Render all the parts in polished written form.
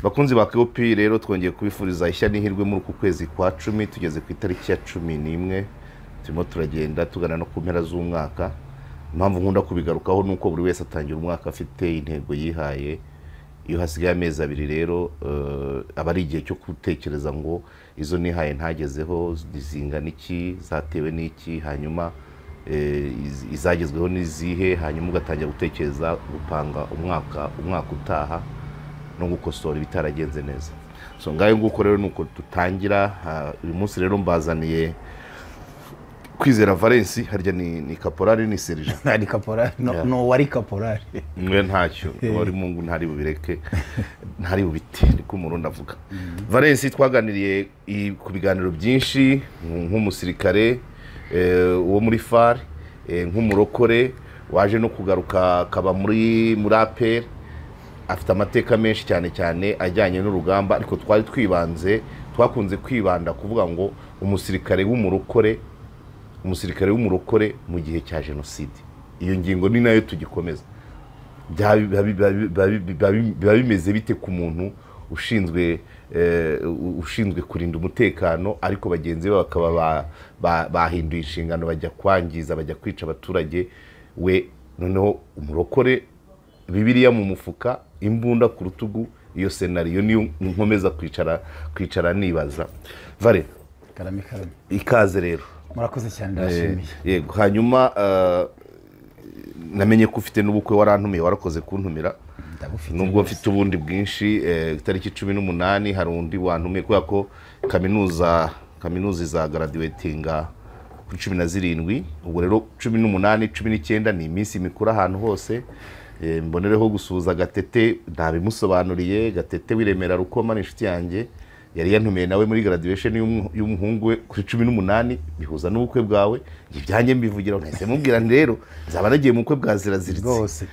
Bakunzi ba KOP rero, twongeye kubifuriza ishya n'ihirwe muri uku kwezi kwa 10. Tugeze ku itariki ya 11, turimo turagenda tugana no ku mpera z'umwaka. Impamvu nkunda kubigarukaho ni uko buri wese atangira umwaka afite intego yihaye. Iyo hasigaye amezi 2 rero, aba ari igihe cyo gutekereza ngo izo nihaye ntagezeho zingana iki, zatewe n'iki, hanyuma izagezweho n'izihe, hanyuma ugatangira gutekereza gupanga umwaka utaha no gukosora ibitaragenze neza. So ngayo nguko rero nuko dutangira. Uyu munsi rero mbazaniye Kwizera Valens, harya ni kaporari, ni serija? Ari kaporari, no wari kaporari. Mwe ntacyo wari mungu, ntari bubireke, ntari bubite, niko umurundi avuga. Valens twaganiriye ku biganiro byinshi, nk'umusirikare wo muri FAR, nk'umurokore waje no kugaruka akaba muri APR, afite amateka menshi cyane cyane ajyanye n'urugamba, ariko twari twibanze, twakunze kwibanda kuvuga ngo umusirikare w'umurokore mu gihe cya jenoside. Iyo ngingo ni nayo tugikomeza. Biba bimeze bite ku muntu ushinzwe kurinda umutekano, ariko bagenzi be bakaba bahinduye inshingano, bajya kwangiza, bajya kwica abaturage, we noneho umurokore, Bibiliya mu mufuka, imbunda ku rutugu? Iyo scenario niyo nkomeza kwicara nibaza. Vale, karame karame, ikaze rero. Murakoze cyane, ndashimiye. Yego, hanyuma namenye ko ufite n'ubukwe, warantumiye, warakoze kuntumira, nubwo mfite ubundi bwinshi. Itariki 18 hari undi wantumiye, kubera ko kaminuza izagraduatinga kuri 17. Ubwo rero 18, 19 ni iminsi mikuru ahantu hose. Mbonereho gusuhuza Gatete, ntabimusobanuriye. Gatete w'Iremera Rukoma ni inshuti yanjye, yari yantumiye nawe muri graduation y'umuhungu we kuri 18, bihuza n'ubukwe bwawe. Ibyanjye mbivugira, nahise mubwira rero nzaba nagiye mu bukwe bwa Ziraziritse.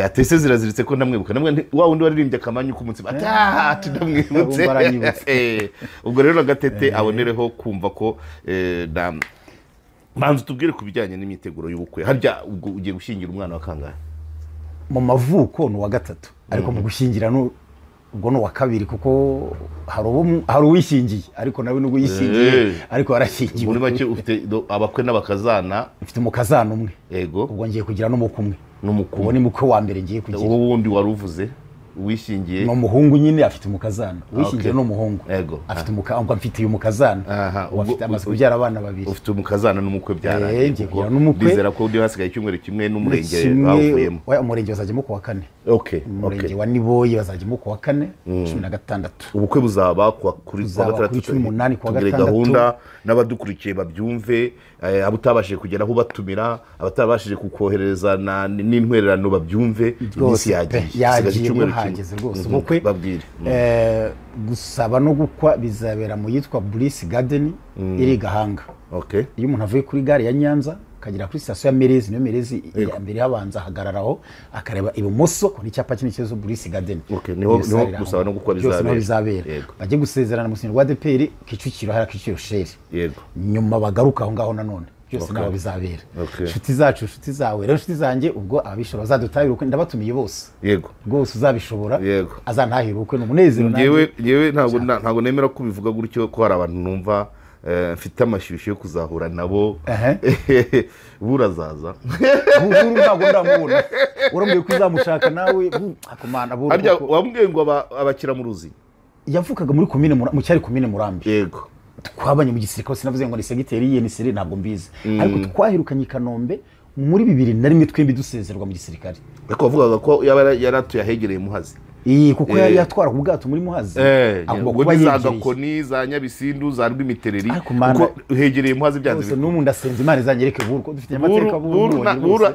Atese Ziraziritse ko ndamwibuka, namwe wa wundi waririmbye akamanyu k'umutsima, ati ndamwibutse. Ubwo rero Gatete abonereho kumva ko banza tubwire ku bijyanye n'imyiteguro y'ubukwe. Harya ubwo ugiye gushyingira umwana wa kangahe? Mu mavuko ni uwa 3, ariko mu gushyingira ubwo ni uwa 2, kuko hari uwishingiye, ariko nawe nubwo yishingiye ariko arashingiwe. Muri make ufite abakwe n'abakazana? Mfite umukazana umwe. Yego. Ubwo ngiye kugira n'umukwe umwe. N'umukwe. Ubwo ni mukwe wa mbere ngiye kugira. Uwo wundi wari uvuze uwishingiye ni umuhungu nyine, afite umukazana. Uwishingiye ni umuhungu. Yego. Afite ubwo mfite uyu mukazana. Afite amaze kubyara abana 2. Ufite umukazana n'umukwe byaragiye. Ngiye kugira n'umukwe. Ndizera ko undi hasigaye icyumweru kimwe n'umurenge bawuvuyemo. Oya, umurenge bazajyamo ku wa 4. Okay. Umurenge wa Niboye bazajyamo ku wa 4, 16. Ubukwe buzaba kuri wa gatandatu, 18 ku wa gatandatu. Gahunda n'abadukurikiye babyumve, abutabashije kugera aho batumira, abatabashije kukohereza n'intwererano babyumve, iminsi yagiye. Hageze rwose ubukwe. Babwire. Gusaba no gukwa bizabera mu yitwa Bliss Garden iri Gahanga. Okay. Iyo umuntu avuye kuri gare ya Nyanza akagera kuri station ya Merezi, niyo Merezi ya mbere habanza ahagararaho akareba ibumoso kuri icyapa kinini cyezo Bliss Garden. Okay, niho gusaba no gukwa bizabera. Bajye gusezerana mu rusengero rwa ADEPR Kicukiro, hari Kicukiro Sheri. Yego. Nyuma bagaruka aho ngaho nanone. Byose nabo bizabera. Inshuti zacu, inshuti zawe, rero inshuti zanjye, ubwo ababishobora bazadutahira ubukwe, ndabatumiye bose. Yego. Rwose uzabishobora. Yego. Azantahira ubukwe, ni umunezero nanjye. Yewe ntabwo nemera ko bivuga gutyo, ko hari abantu numva mfite amashyushyu yo kuzahura nabo. Burazaza. Buru ntabwo ndamubona. Urambwiye ko uzamushaka nawe, akomana buru. Harya wambwiye ngo abakira mu ruzi. Yavukaga muri komine mu cyari komine Murambi. Yego. Twabanye mu gisirikare, sinavuze ngo ni segiteri ye ni seri, ntabwo mbizi, ariko twahirukanye i Kanombe muri 2001 twembi dusezerwa mu gisirikare. Ariko wavugaga ko yaba yaratuye ahegereye Muhazi. Kuko yari yatwara ubwato muri Muhazi. Agomba kuba yegereye za Gakoni, za Nyabisindu, za Rwimitereri, kuko hegereye Muhazi byanze bikunze. N'ubu ndasenze Imana izanyereke Buru, ko dufite amateka Buru.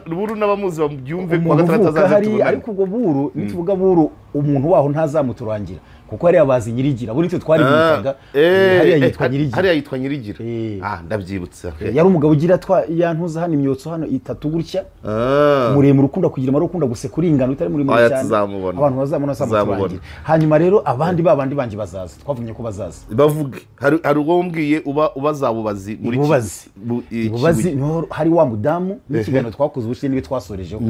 Buru n'abamuzi babyumve kwa gatandatu azaze tubonane. Ariko ubwo Buru nituvuga Buru umuntu waho ntazamuturangira, kuko hariya bazi Nyirigira, buri nitwe twari bitaga hariya yitwa Nyirigira. Hariya yitwa Nyirigira. Ndabyibutse. Yari umugabo ugira yantuza hano imyotso hano itatu gutya. Muremure ukunda kugira amaro, ukunda gusekura ingano itari muremure cyane. Abantu bazamubona bazamuturangira. Hanyuma rero abandi babandi banje bazaza, twavumye ko bazaza. Bavuge. Hari uwo umbwiye ubazabubazi muri Bubazi. Bubazi niho hari wa mudamu n'ikiganiro twakoze ubushize niwe twasorejeho.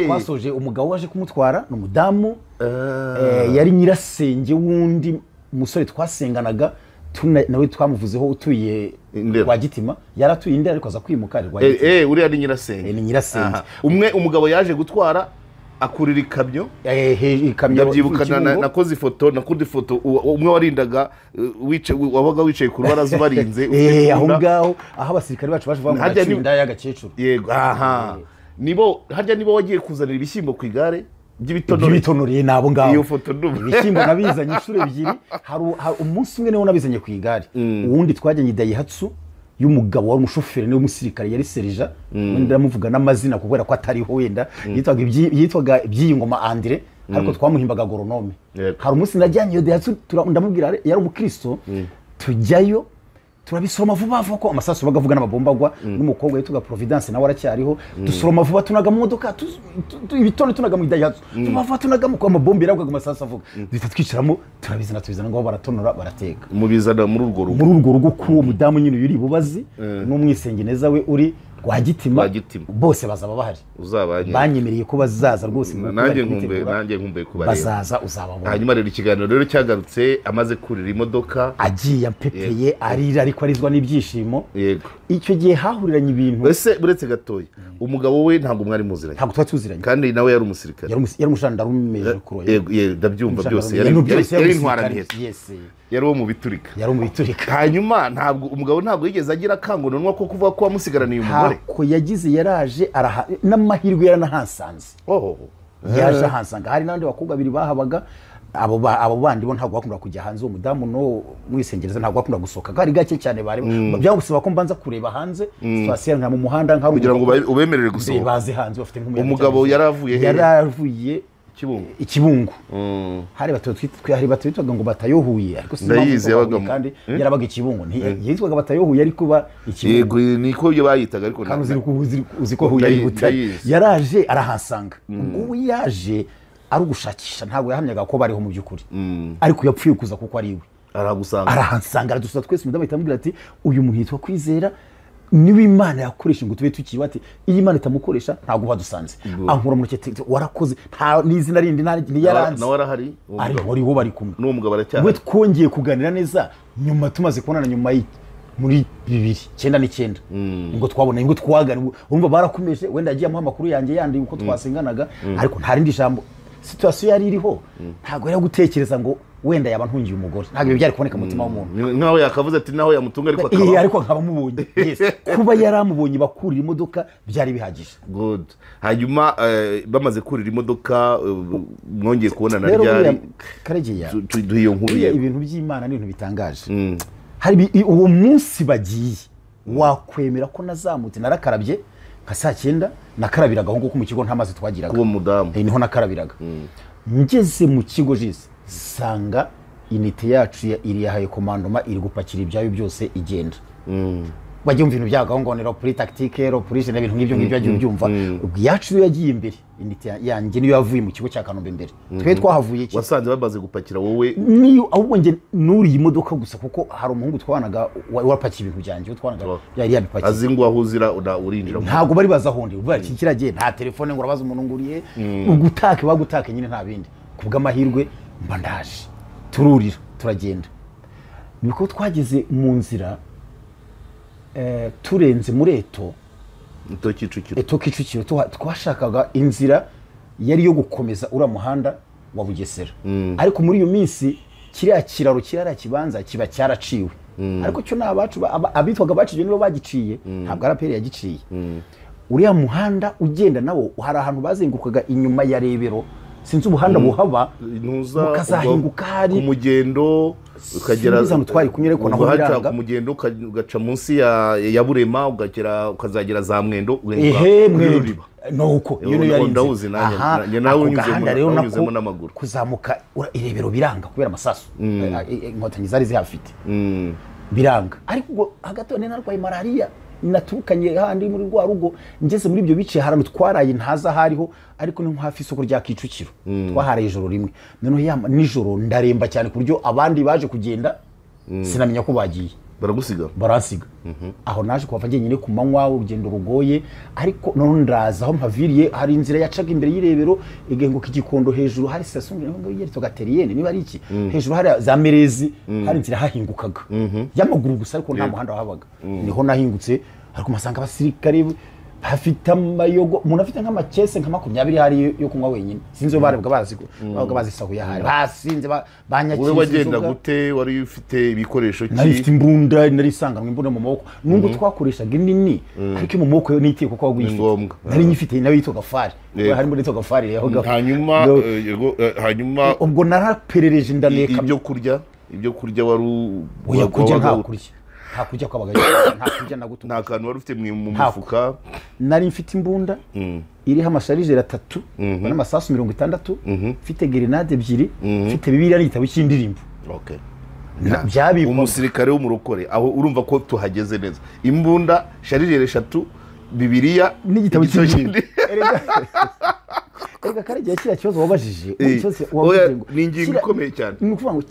Twasoje. Umugabo waje kumutwara ni umudamu, yari nyirasenge w'undi musore twasenganaga, nawe twamuvuzeho utuye Rwagitima, yaratuye Indera ariko aza kwimuka ari Rwagitima. Uriya ni nyirasenge. Ni nyirasenge. Umwe umugabo yaje gutwara akurira ikamyo, ndabyibuka nakoze ifoto, nakundi ifoto umwe warindaga wabaga wicaye ku rubaraza ubarinze aho ngaho aho abasirikare bacu baje bavuga ngo inda y'agakecuru. Yego, aha nibo harya nibo wagiye kuzanira ibishyimbo ku igare by'ibitonore nabo ngaho. Iyo foto ndumva ibishyimbo nabizanye inshuro ebyiri, hari umunsi umwe niwo nabizanye ku igare, uwundi twajyanye Daihatsu y'umugabo wari umushoferi niwe umusirikare yari serija, wenda ndamuvuga n'amazina kubera ko atariho, wenda yitwaga Byiyingoma Andre, ariko twamuhimbaga agoronome. Hari umunsi najyanye iyo Daihatsu, ndamubwira yari umukristo, tujyayo turabisoroma vuba vuba ko amasasu bagavuga n'amabomba agwa, n'umukobwa yitwaga Providence nawe aracyariho, dusoroma vuba tunaga mu modoka, ibitone tunaga mu Daihatsu vuba vuba tunagamo ko amabomba yaragwaga amasasu avuga, duhita twicaramo turabizana tubizana ngo baratonora barateka, mubizana muri urwo rugo, muri urwo rugo k'uwo mudamu nyine uri bubazi n'umwisengeneza we uri Rwagitima, bose bazaba bahari, banyemereye ko bazaza rwose, nanjye nkumbuye kubareba, bazaza uzababona. Hanyuma rero ikiganiro rero cyagarutse amaze kurira imodoka agiye ampepeye arira ariko arizwa n'ibyishimo. Yego, icyo gihe hahuriranye ibintu. Ese uretse gatoya umugabo we ntabwo mwari muziranye? Ntabwo twari tuziranye, kandi nawe yari umusirikare, yari umushandarume kuro. Yego, ndabyumva byose, yari intwaramiheto, yari uwo mu biturika, yari mu biturika. Hanyuma ntabwo umugabo ntabwo yigeze agira akangononwa ko kuvuga ko wamusigaraniye umugore, ko yagize yaraje n'amahirwe yaranahasanze. Yaje ahansanga, hari n'abandi bakobwa babiri bahabaga, abo bandi bo ntabwo bakunda kujya hanze, uwo mudamu no mwisengereza ntabwo bakunda gusohoka, kari gake cyane bari byagusaba ko mbanza kureba hanze situation nka mu muhanda nka kugira ngo ubemerere gusohoka, baze hanze bafite nk'umuyaga. Umugabo yaravuye he? Yaravuye Ikibungo. Hari batatu ngo batayohuye, ariko ndayizi yabaga kandi yarabaga Ikibungo, yitwaga batayohuye ariko ba Ikibungo. Yego, niko byo bayitaga, ariko kandi uzi ko huye ari Butare. Yaraje arahasanga, ubwo yaje ari ugushakisha, ntabwo yahamyaga ko bariho mu by'ukuri, ariko yapfuye kuza kuko ari iwe, aragusanga arahansanga, aradusuza twese. Umudamu ahita amubwira ati uyu muntu yitwa Kwizera, niwe Imana yakoresha ngo tube tukiwe, ati iyi Imana itamukoresha ntabwo badusanze. Ankura mu ntoki, warakoze, nta n'izina rindi ntiyaranze, nawe arahari, ari wo bari kumwe n'uwo mugabo aracyahari. We twongeye kuganira neza nyuma, tumaze kubonana nyuma muri 2099 ngo twabona, ngo twagana, urumva barakomeje, wenda yagiye amuha amakuru yanjye yandi uko twasenganaga, ariko nta rindi jambo situation yari iriho, ntabwo yari gutekereza ngo wenda yaba ntungiye umugore, ntabwo ibyo byari kuboneka mu mutima w'umuntu. Nkaho yakavuze ati naho yamutunga ariko akaba ariko nkaba mubonye. Yes, kuba yaramubonye bakurira imodoka byari bihagije. Good. Hanyuma bamaze kurira imodoka mwongeye kubonana ryari? Karegeya, duhiyo nkuru ibintu by'Imana ni ibintu bitangaje. Hari uwo munsi bagiye wakwemera ko nazamutse narakarabye nka saa 9, nakarabiraga aho nguko mu kigo nta mazi twagiraga. Kuba mudamu niho nakarabiraga. Ngeze mu kigo jise sanga inite yacu ya iri yahaye komandoma iri gupakira ibyayo byose igenda. Bajya umva ibintu byagaho ngo ni repris tactique, repris n'ibintu nk'ibyo ngibyo yagiye ubyumva. Yacu yo yagiye imbere, inite yanjye niyo yavuye mu kigo cya Kanombe imbere. Twe twahavuye iki? Wasanze bamaze gupakira wowe? Niyo ahubwo nge nuriye imodoka gusa kuko hari umuhungu twabanaga wapakiye ibintu byanjye, twabanaga yari yabipakiye. Azi ngo ahuzira urinjira. Ntabwo bari bazahondi. Uvuga iki kiragiye nta telefone ngo urabaza umuntu nguriye, ugutake bagutake nyine nta bindi. Kubw'amahirwe mba ndaje tururira turagenda. Niko twageze mu nzira turenze muri Eto Kicukiro, twashakaga inzira yari yo gukomeza ura muhanda wa Bugesera, ariko muri iyo minsi kiriya kiraro kirara kibanza kiba cyaraciwe, ariko cyo nabacu abitwaga baciye nibo bagiciye, ntabwo araperi yagiciye. Uriya muhanda ugenda nawo hari ahantu bazengurukaga inyuma ya Rebero, sinzi ubuhanda buhaba mukazahinguka hari ku mugendo ukagera twari kumwe ariko naho biranga ku mugendo ugaca munsi ya Burema ugagera ukazagera za Mwendo. Ehe, Mwendo nuko iyo niyo yari ndawuzi nanjye nawe unyuzemo n'amaguru kuzamuka Irebero biranga kubera amasasu, inkotanyi zari zihafite biranga, ariko hagati aho narwaye malaria naturukanye handi muri rwa rugo, ngeze muri ibyo bice harantu twaraye ntaza hariho, ariko ni hafi isoko rya Kicukiro, twaharaye ijoro rimwe. Noneho nijoro ndaremba cyane ku buryo abandi baje kugenda sinamenya ko bagiye, Baragusiga? Baransiga. Aho naje kuhava njyenyine ku manywa, urugendo rugoye, ariko none ndaza aho mpaviriye hari inzira yacaga imbere y'irebero igenguka igikondo, hejuru hari station yitwa Gateriyene niba ari iki, hejuru hari za Merezi, hari inzira hahingukaga y'amaguru gusa, ariko nta muhanda wahabaga. Niho nahingutse, ariko masanga abasirikare bafite amayogo, umuntu afite nk'amakese nka 20 hari yo kunywa wenyine, sinzi barebwa babaga bazisahuye hari basinze banyakiriye. Wowe wagenda gute? Wari ufite ibikoresho ki? Nari mfite imbunda, nari isanganwe imbunda mu maboko, nubwo twakoreshaga inini ariko mu maboko yo nitiye kuko waguyifite, nari nyifite nayo yitwa Gafari, hari imbunda yitwa Gafari yahoga. Hanyuma ubwo naraperereje ndaneka ibyo kurya wari oya kurya nta kurya, nta kurya kwabaga, nta kurya na guto, nta kantu wari ufite mu mufuka. Nari mfite imbunda iriho amasharijeri 3 n'amasasu 60, mfite grenade 2, mfite Bibiliya n'igitabo cy'indirimbo. Okay, umusirikare w'umurokore aho urumva ko tuhageze neza. Imbunda, sharijeri 3, Bibiliya n'igitabo cy'indirimbo. Erega kare kiriya kibazo wabajije, ni ingingo ikomeye cyane. Ni ukuvuga ngo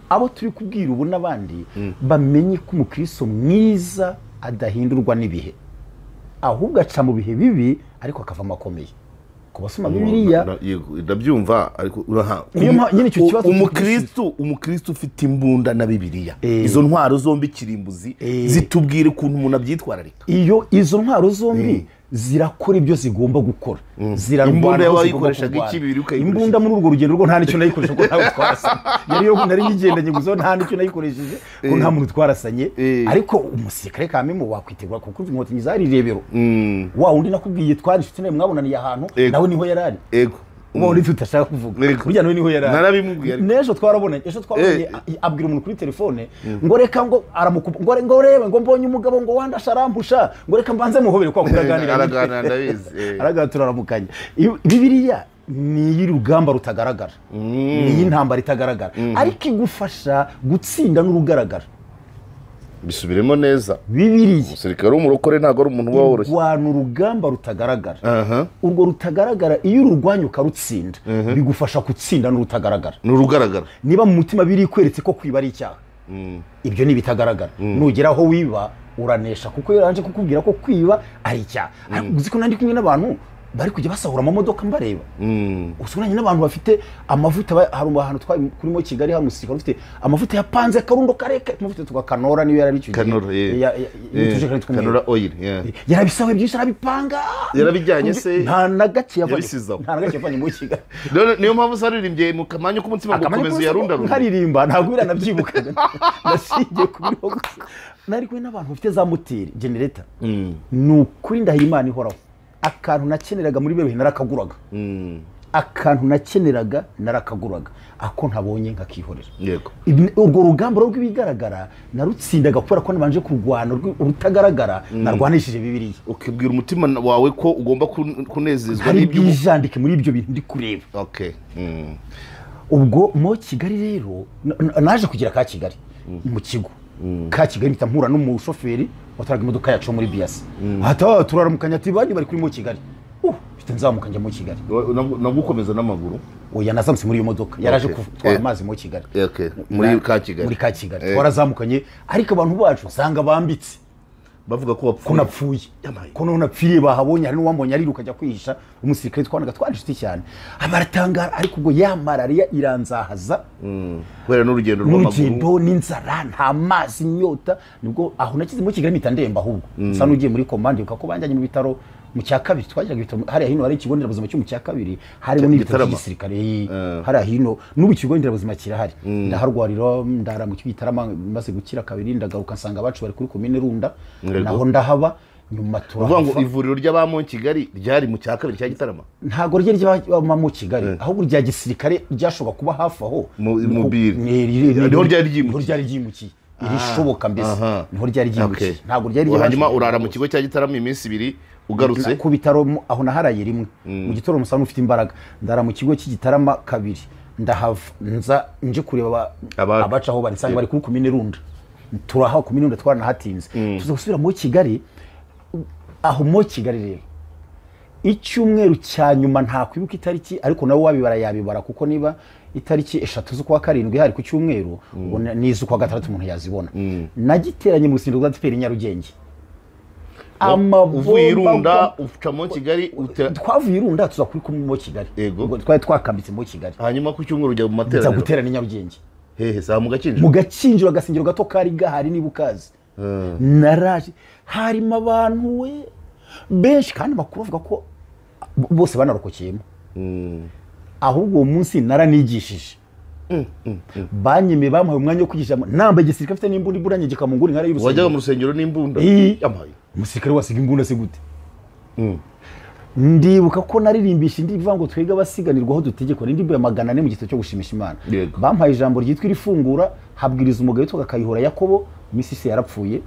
abo turi kubwira ubu n'abandi bamenye ko umukristo mwiza adahindurwa n'ibihe, ahubwo aca mu bihe bibi ariko akavamo akomeye. Ku basoma Bibiliya ndabyumva, ariko umukristo ufite imbunda na Bibiliya, izo ntwaro zombi kirimbuzi zitubwire ukuntu umuntu abyitwararika. Iyo izo ntwaro zombi zirakora ibyo zigomba gukora, zirarwana. Imbunda muri urwo rugendo rwo nta nicyo nayikoresha kuko ntabwo twarasanye, yari yo nari nyigendanye gusa nta nicyo nayikoresheje kuko nta muntu twarasanye. Ariko umusirikare kamemo wakwitegura kuko inkotanyi zari irebero, wa wundi nakubwiye twari inshuti nawe mwabonaniye ahantu, nawe niho yari ari. Uwo wundi tutashaka kuvuga burya nawe niho yari ari, narabimubwiye n'ejo twarabonanye, ejo twabonanye abwira umuntu kuri telefone ngo reka ngo aramukupa, ngo rebe ngo mbonye umugabo ngo wandasha arampusha, ngo reka mbanze muhobere kwa kuraganira, araganira ndabizi, araganira turaramukanya. Bibiliya ni iy'urugamba rutagaragara, ni iy'intambara itagaragara, ariko igufasha gutsinda n'urugaragara. Bisubiremo neza. Bibiliya, umusirikare w'umurokore ntabwo ari umuntu uba woroshye, urwana urugamba rutagaragara. Urwo rutagaragara iyo ururwanya ukarutsinda bigufasha gutsinda n'urutagaragara. N'urugaragara niba mu mutima biri kweretse ko kwiba ari icyaha, ibyo ni ibitagaragara. Nugera aho wiba uranesha, kuko yaranje kukubwira ko kwiba ari icyaha. Ariko uzi ko nandi kumwe n'abantu bari kujya basahura amamodoka mbareba, usubiranye n'abantu bafite amavuta. Hari ahantu twari kuri mo Kigali hari umusirikare ufite amavuta yapanze karundo kareka, amavuta tuka Kanora niyo yari icyo gihe, Kanora oil, yarabisawe byinshi arabipanga, yarabijyanye se nta na gake yavanye, nta na gake yavanye mu Kigali. Niyo mpamvu saririmbye mu kamanyu k'umutima ngo komeza yarunda nkaririmba, ntabwo biranabyibukaga, nashingiye ku biriho gusa. Nari kumwe n'abantu bafite za moteri generator, ni ukuri ndahiye Imana ihoraho, akantu nakeneraga muri beruhe narakaguraga, akantu nakeneraga narakaguraga, ako ntabonye nkakihorera. Yego, urwo rugamba rw'ibigaragara narutsindaga kubera ko nabanje kurwana urutagaragara, narwanishije Bibiliya. Ukibwira umutima wawe ko ugomba kunezezwa n'ibyo bijandike muri ibyo bintu ndi kureba. Okay. Ubwo mo Kigali rero naje kugira ka Kigali mu kigo ka Kigali mpita mpura n'umushoferi watwaraga imodoka yacu muri Bias. Hata turaramukanya ati bandi bari kuri mo Kigali. Mfite nzamuka njya mu Kigali. Nagukomeza n'amaguru? Oya nazamutse muri iyo modoka. Yaraje gutwara amazi mu Kigali. Okay. Muri ka Kigali. Muri ka Kigali. Twarazamukanye ariko abantu bacu usanga bambitse. Bavuga ko wapfuye. Ko napfuye. Ko none napfiriye bahabonye, hari n'uwambonye ariruka ajya kwihisha, umusirikare twanaga twari inshuti cyane. Abaratangara ariko ubwo ya malaria iranzahaza. Kubera n'urugendo rw'amaguru. N'urugendo n'inzara, nta mazi, inyota, nibwo aho nakize mu Kigali mpita ndemba ahubwo. Nsa n'ugiye muri komande uko banjyanye mu bitaro mu cya kabiri, twagiraga ibitaro hariya hino hari ikigo nderabuzima cyo mu cya kabiri, harimo n'ibitaro by'igisirikare hariya hino, n'ubu ikigo nderabuzima kirahari. Ndaharwarira, ndara mu Gitarama maze gukira kabiri, ndagaruka nsanga abacu bari kuri komine Runda, naho ndahaba. Nyuma turahava. Uvuga ngo ivuriro ry'abamo Kigali ryari mu cya kabiri cya Gitarama? Ntago ryari ry'abamo Kigali, ahubwo rya gisirikare ryashoboka kuba hafi aho mobile. Niho ryari ryimukiye. Irishoboka mbese niho ryari ryimukiye, ntago ryari ryimukiye. Hanyuma urara mu kigo cya Gitarama iminsi ibiri ugarutse ku bitaro aho naharaye rimwe mu gitoro musana ufite imbaraga, ndara mu kigo cy'Gitarama kabiri, ndahava nza nje kureba abaca aho bari, nsanga bari kuri komine Runda. Turaha komine Runda twaranahatinze, tuza gusubira mu Kigali. Aho mu Kigali rero Icyumweru cya nyuma ntakwibuka itariki, ariko nawe wabibara yabibara, kuko niba itariki 3 z'ukwa 7 hari ku cyumweru, ubwo n'iz'ukwa 6 umuntu yazibona. Nagiteranye mu rusengero rwa ADEPR Nyarugenge. Uvuye Irunda uca mu Kigali, twavuye Irunda tuza kuri kumwe mu Kigali, twari twakambitse mu Kigali. Hanyuma ku cyumweru ujya mu materaniro, nza guterana i Nyarugenge. Hehe sa mu Gakinjiro? Mu Gakinjiro, agasengero gato kari gahari niba ukazi. Naraje harimo abantu we benshi, kandi makuru avuga ko bose banarokokeyemo. Ahubwo uwo munsi naranigishije, banyemeye bamuhaye umwanya wo kwigisha, nambaye igisirikare mfite n'imbunda iburanyegeka mu nguni nkari y'urusengero. Wajyaga mu rusengero n'imbunda? Yampaye umusirikare wasiga imbunda se gute? Ndibuka ko naririmbisha indi ivuga ngo twege abasiganirwaho dutegekwa, n'indirimbo ya 400 mu gitabo cyo gushimisha Imana. Bampaye ijambo ryitwa irifungura, habwiriza umugabo witwaga Kayihura Yakobo, Misisi yarapfuye.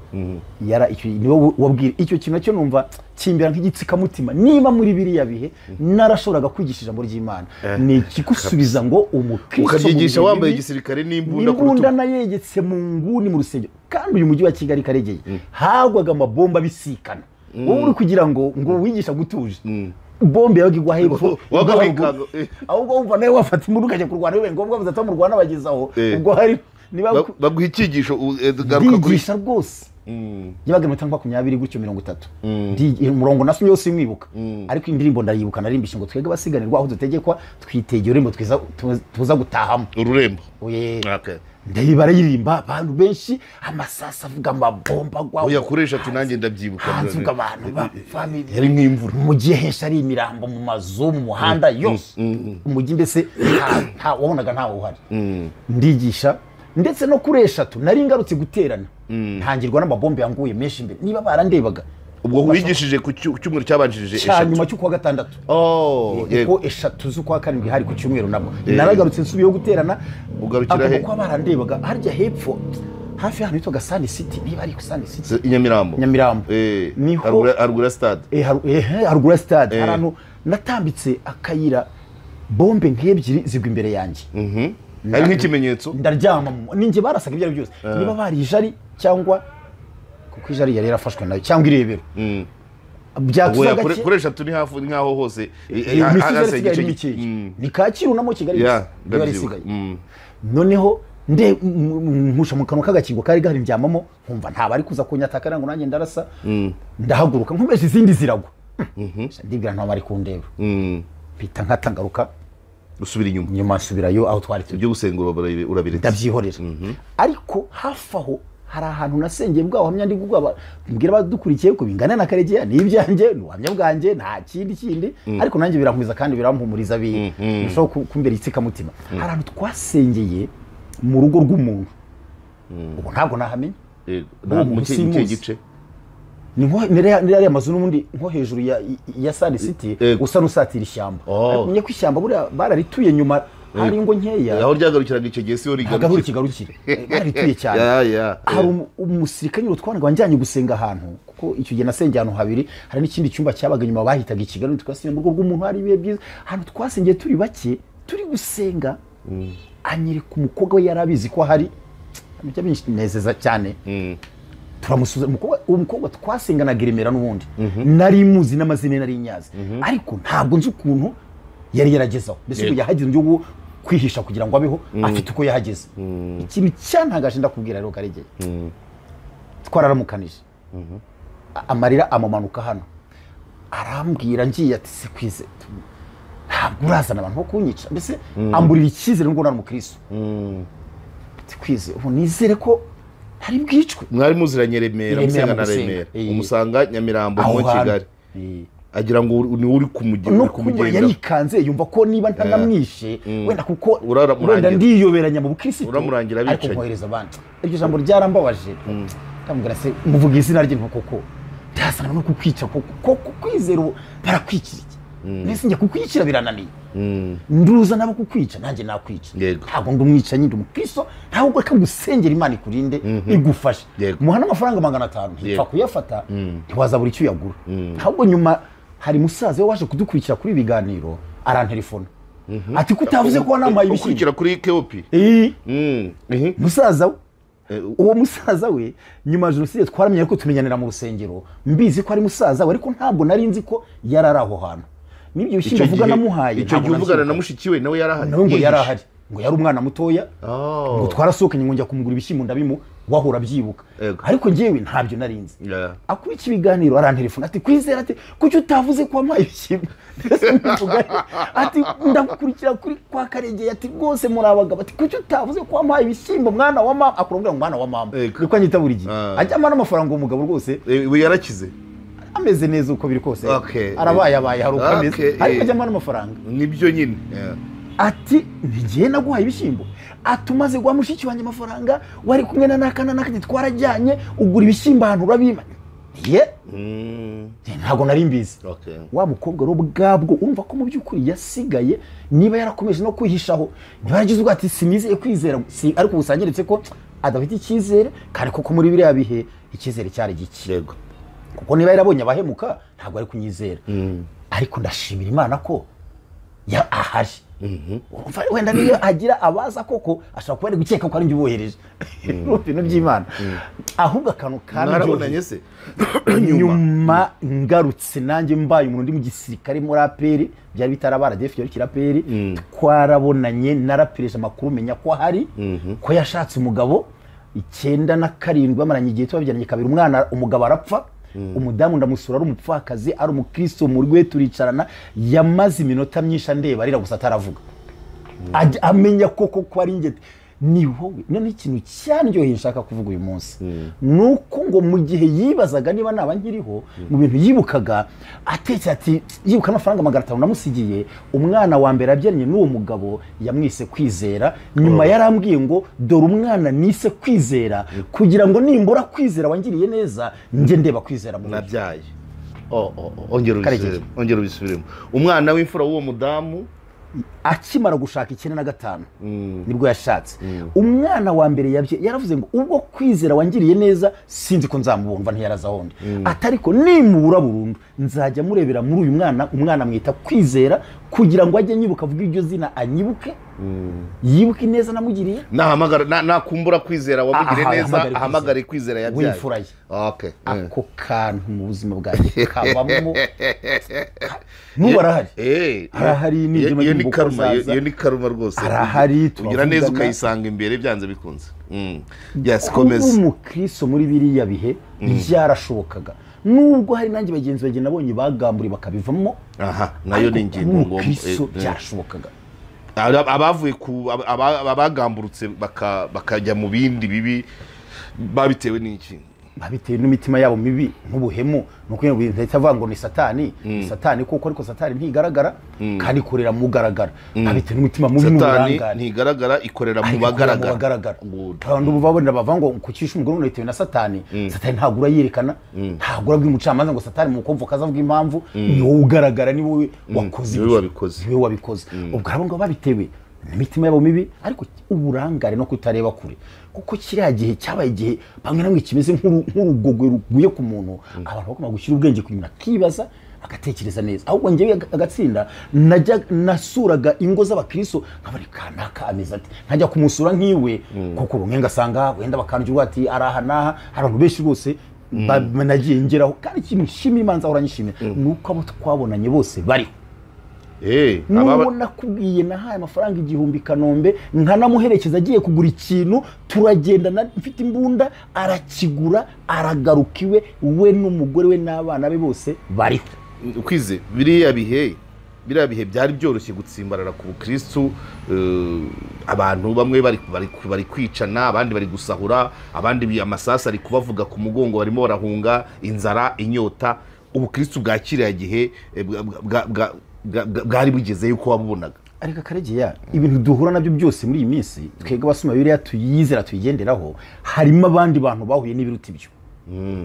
Yara icyo niwe wabwira icyo kintu nacyo numva kimbera nk'igitsikamutima. Niba muri biriya bihe narashoboraga kwigisha ijambo ry'Imana, ni ikigusubiza ngo umukristo ukaryigisha wambaye igisirikare n'imbunda ku rutugu, imbunda nayegetse mu nguni mu rusengero. Kandi uyu mujyi wa Kigali Karegeye hagwaga amabomba bisikana, wowe uri kugira ngo wigisha gutuje, bombe yabaga igwa hepfo, ahubwo wumva nawe wafata imbunda ukajya kurwana, bibaye ngombwa bazata mu Rwanda bagezaho. Ubwo hari niba baguha icyigisho garuka kuri rwose yabaga 20 gutyo 30 umurongo nasomye yose imwibuka, ariko indirimbo ndayibuka narimbishe ngo twege abasiganirwa aho dutegekwa, twitegeye urembo twiza tuza gutahamo ururembo. Ndayibara yirimba abantu benshi, amasasa avuga amabomba gwa oya kuresha ati nanjye ndabyibuka, avuga abantu ba family yari nk'imvura mu gihe henshi ari imirambo mu mazu mu muhanda yose umujyi, mbese nta wabonaga ntawe uhari. Ndigisha ndetse no kuri 3 nari ngarutse guterana, ntangirwa n'amabombe yanguye menshi imbere, niba barandebaga. Ubwo wigishije ku cyumweru cyabanjirije 3 cya nyuma cy'ukwa 6. Kuko 3 z'ukwa 7 hari ku cyumweru nabwo naragarutse nsubiyeho guterana. Ugarukira he? Kuko barandebaga harya hepfo hafi hano hitwa Sani City, niba ari Sani City i Nyamirambo. Nyamirambo niho haruguru stade. Haruguru stade ahantu natambitse akayira, bombe nk'ebyiri zigwa imbere yanjye. Ari nk'ikimenyetso ndaryama ninjye barasaga ibyo ari byose, niba bari ijari cyangwa kuko ijari yari yarafashwe nayo cyangwa irebero. Byatuza gake kuri 3 ni hafi nkaho hose hagase ni Kacyiru na mo Kigali yari isigaye. Noneho nde nkusha mu kanwa k'agakingo kari gahari ndyamamo, nkumva nta bari kuza kunyataka ngo nanjye ndarasa, ndahaguruka nkomeje izindi ziragwa. Ndibwira nta bari kundeba, mpita nkatangaruka gusubira inyuma, nyuma nsubirayo aho twari turi. Ibyo gusenga urabiretse ndabyihorera. Ariko hafi aho hari ahantu nasengeye bwaho hamya ndi gugaba mbwira abadukurikiye ko bingana na Karegeya ni ibyanjye ni ubuhamya bwanjye nta kindi ariko nanjye birankumiza kandi birampumuriza bishobora kumbera itsikamutima. Hari ahantu twasengeye mu rugo rw'umuntu, ubu ntabwo nahamenya mu gice ni nko niriya mazu n'ubundi nko hejuru ya Sani City usa n'usatira ishyamba, ariko umenye ko ishyamba buriya bararituye nyuma hari ingo nkeya aho ryagarukiraga icyo gihe siho rigarukira, bararituye cyane. Hari umusirikare nyine twanaga wanjyanye gusenga ahantu, kuko icyo gihe nasengeye ahantu habiri, hari n'ikindi cyumba cyabaga nyuma bahitaga i Kigali, twasenga mu rugo rw'umuntu, hari ibihe byiza ahantu twasengeye turi bake turi gusenga, anyereka umukobwa we yari abizi ko hari bijya binezeza cyane. Turamusuza umukobwa twasenganaga i Remera n'ubundi nari muzi n'amazina nari nyazi, ariko ntabwo nzi ukuntu yari yaragezaho, mbese ubu yahageze mu gihugu kwihisha kugira ngo abeho afite uko yahageze. Ikintu cyantangaje ndakubwira rero Karegeye, twararamukanije amarira amumanuka hano, arambwira ngiye ati se kwize ntabwo urazana abantu bo kunyica, mbese amburira icyizere ngo nari umukristo. Kwize ubu nizere ko hari bwicwe. Mwari muziranye Remera, musenga na Remera, umusanga Nyamirambo mu Kigali, agira ngo ni uri kumugenda, yarikanze yumva ko niba ntanamwishe wenda kuko wenda ndiyoberanya mu bukristo uramurangira bicaye, ariko nkohereza abandi. Iryo jambo ryarambabaje, ndamubwira se muvuga izina rye koko ndasana no kukwica koko kwizera barakwikira iki, mbese njya kukwicira birananiye, nduza nabo kukwica nanjye nakwica, ntabwo ndi umwicanyi ndi umukristo, ntabwo reka gusengera Imana ikurinde igufashe. Muhana amafaranga 500 ntipfa kuyafata ntiwazabura icyo uyagura. Ahubwo nyuma hari musaza we waje kudukurikira kuri ibiganiro arantelefona ati kutavuze ko wanampaye ibishyimbo ukurikira kuri KOP. Musaza musaza we Uwo musaza we nyuma ya jenoside twaramenye ko tumenyanira mu rusengero, mbizi ko ari musaza we ariko ntabwo nari nzi ko yari ari aho hantu. N'ibyo bishyimbo avuga namuhaye, icyo gihe uvugana na mushiki we nawe yarahari, nawe ngo yarahari, ngo yari umwana mutoya, ngo twarasohokanye ngo njya kumugura ibishyimbo ndabimu wahora byibuka, ariko njyewe ntabyo nari nzi. Akurikiye ibiganiro arantelefona ati Kwizera, ati kuki utavuze ko wampaye ibishyimbo? Ati ndagukurikira kuri kwa Karegeye, ati rwose muri abagabo, ati kuki utavuze ko wampaye ibishyimbo mwana wa mama? Akurambwira ngo mwana wa mama, niko anyita buri gihe, ajya ampa n'amafaranga. Uwo mugabo rwose we yarakize, ameze neza uko biri kose, arabaye abaye hari uko ameze, ariko ajya ampa n'amafaranga. Nibyo nyine. Ati ntigiye naguhaye ibishyimbo, ati umaze guha mushiki wanjye amafaranga wari kumwe na naka na naka twarajyanye ugura ibishyimbo ahantu urabima. Ye ntabwo nari mbizi. Wa mukobwa rero ubwabwo urumva ko mu by'ukuri yasigaye, niba yarakomeje no kwihishaho, niba yaragize ubwo ati sinizeye Kwizera, ariko ubusangeretse ko adafite icyizere, kandi koko muri biriya bihe icyizere cyari gike, kuko niba yarabonye abahemuka ntabwo ari kunyizera. Ariko ndashimira Imana ko ya ahari. Wenda niyo agira abaza koko ashobora kuba ari gukeka ko ari njye ubohereje ibintu by'Imana. Ahubwo akantu kanarabonanye se nyuma ngarutse nanjye mbaye umuntu ndi mu gisirikare muri APR, byari bitarabara DF yari kiraperi, twarabonanye narapireje amakuru menya ko ahari, ko yashatse umugabo 97 bamaranye igihe tubabyaranye kabiri, umwana umugabo arapfa. Umudamu ndamusura ari umupfakazi ari umukristo mu rwe, turicarana, yamaze iminota myinshi andeba arira gusa ataravuga, amenya koko ko ari njye ni wowe. None ikintu cyanryoheye nshaka kuvuga uyu munsi nuko ngo mu gihe yibazaga niba naba nkiriho, mu bintu yibukaga atetse ati yibuka amafaranga 500 namusigiye, umwana wa mbere abyaranye n'uwo mugabo yamwise Kwizera. Nyuma yarambwiye ngo dore umwana nise Kwizera kugira ngo nimbura Kwizera wangiriye neza njye ndeba Kwizera mu nabyaye. Ongera ubisubiremo. Umwana w'imfura w'uwo mudamu akimara gushaka 95 nibwo yashatse. Umwana wa mbere yabye yaravuze ngo ubwo Kwizera wangiriye neza sinzi ko nzamubumva ntiyaraza hondi, atariko nimubura burundu nzajya murebera muri uyu mwana, umwana mwita Kwizera kugira ngo ajye nyibuka avuga iryo zina anyibuke, yibuke neza namugiriye, nahamagara nakumbura Kwizera wamugiriye neza ahamagare Kwizera yabyaye w'imfura ye. Ako kantu mu buzima bwanjye kabamo nubu arahari, arahari ni karuma, iyo ni karuma rwose, arahari tugira neza ukayisanga imbere byanze bikunze. Yes, komeza. Umukristo muri biriya bihe byarashobokaga, nubwo hari nanjye bagenzi banjye nabonye bagamburi bakabivamo. Aha nayo ni ingingo ngombwa, byarashobokaga. Abavuye ku abagamburutse bakajya mu bindi bibi babitewe n'iki? Babitewe n'imitima yabo mibi nk'ubuhemu, nuko ndahita avuga ngo ni satani, satani koko, ariko satani ntigaragara kandi ikorera mu garagara. Babitewe n'umutima mubi n'uburangare, satani ntigaragara ikorera mu bagaragara. Abantu babona bava ngo kucisha umugore unitewe na satani, satani ntabwo urayerekana, ntabwo urabwira umucamanza ngo satani mu kumva kazavuga impamvu, ni wowe ugaragara, ni wowe wakoze, ni wowe wabikoze. Ubwo abo ngabo babitewe n'imitima yabo mibi, ariko uburangare no kutareba kure, kuko kiriya gihe cyabaye igihe bamwe namwe kimeze nk'urugogwe ruguye ku muntu, abantu bagomba gushyira ubwenge ku nyuma akibaza agatekereza neza. Ahubwo njyewe agatsinda najya nasuraga ingo z'abakristo nkabari kanaka ameze ati, nkajya kumusura nkiwe kuko rumwe ngasanga wenda bakanjye ati araha naha, hari abantu benshi rwose nagiye ngeraho. Kandi ikintu nshimira Imana nzahora nyishimira nuko abo twabonanye bose bariho. Nuwo nakubwiye nahaye amafaranga 1000 Kanombe nkanamuherekeza agiye kugura ikintu, turagenda mfite imbunda, arakigura aragaruka iwe, we n'umugore we n'abana be bose bariho. Ukwize biriya bihe byari byoroshye gutsimbarara ku bukristo, abantu bamwe bari kwicana, abandi bari gusahura, abandi amasasa ari kubavuga ku mugongo, barimo barahunga inzara, inyota. Ubukristo bwa kiriya gihe bwari bugeze yuko wabubonaga. Ariko Karegeya, ibintu duhura nabyo byose muri iyi minsi twebwe abasoma Bibiliya tuyizera tuyigenderaho, harimo abandi bantu bahuye n'ibiruta ibyo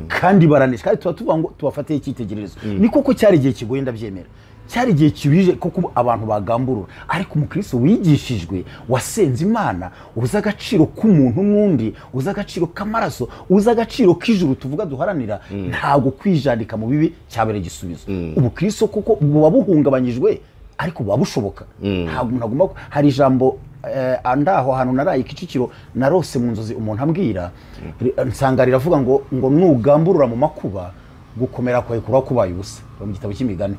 kandi baranesha, kandi tuba tuvuga ngo tubafateye icyitegererezo. Ni koko cyari igihe kigoye ndabyemera, cyari igihe kibije koko abantu bagamburura, ariko umukristo wigishijwe wasenze Imana, uzi agaciro k'umuntu n'undi, uzi agaciro k'amaraso, uzi agaciro k'ijuru tuvuga duharanira, ntabwo kwijandika mu bibi cyabere igisubizo. Ubukristo koko buba buhungabanyijwe ariko buba bushoboka. Ntabwo umuntu agomba, hari ijambo Andaho hantu naraye Kicukiro narose mu nzozi umuntu ambwira nsanga riravuga ngo nugamburura mu makuba gukomera kwawe kuba kubaye ubusa mu gitabo cy'imigani.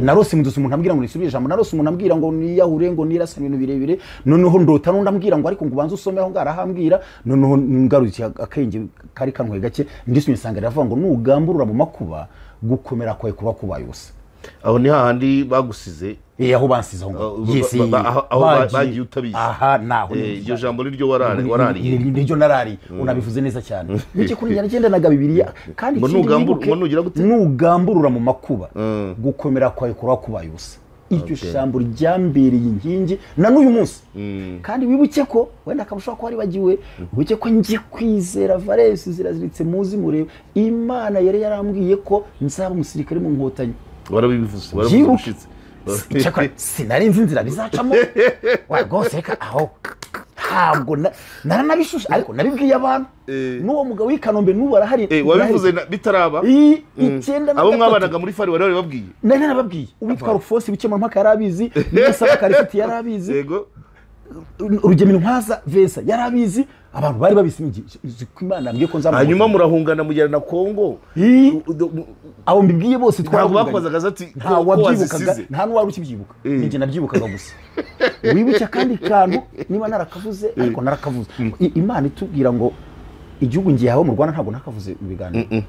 Narose mu nzozi umuntu ambwira ngo nisubire ijambo, narose umuntu ambwira ngo niyahure ngo nirasa ibintu birebire, noneho ndota n'undi ambwira ngo ariko ngo ubanze usome aho ngarahambwira, noneho ngarukiye akenge kari kanwe gake ndisubye nsanga riravuga ngo nugamburura mu makuba gukomera kwawe kuba kubaye ubusa. Aho ni hahandi bagusize, aho bansize aho yes, aho bagiye utabizi. Aha naho iryo jambo niryo warariye, niryo narari, unabivuze neza cyane. Niki kuri njye nagendanaga Bibiliya kandi nugamburura mu makuba gukomera kwawe kuba kubaye ubusa. Iryo jambo ryambereye inkingi na n'uyu munsi. Kandi wibuke ko wenda akabushobora ko waribagiwe, wibuke ko ngiye kwizera Valens ziraziritse muzi murebe Imana yari yarambwiye ko nzaba umusirikare mu nkotanyi. Warabivuze, warabivuze. Cyakora sinari nzi inzira bizacamo wa rwose reka aho ntabwo naranabishushe ariko nabibwiye abantu. N'uwo mugabo w'i Kanombe n'ubu arahari. Wabivuze bitaraba abo mwabanaga muri fari wari babwiye? Nari narababwiye. Uwitwa Rufosi Bukemurampaka yarabizi, Niyonsaba Karifiti yarabizi, yego Rugemino Ntwaza Vincent yarabizi, abantu bari babisi ko Imana ambwiye ko nzamubona. Hanyuma murahungana mugera na Kongo. Abo mbibwiye bose twarabakozaga ati nta wabyibukaga, nta n'uwari ukibyibuka, ninjye nabyibukaga gusa. Wibuke kandi kantu niba narakavuze ariko narakavuze. Imana itubwira ngo igihugu ngiye aho mu Rwanda ntabwo nakavuze mu biganiro.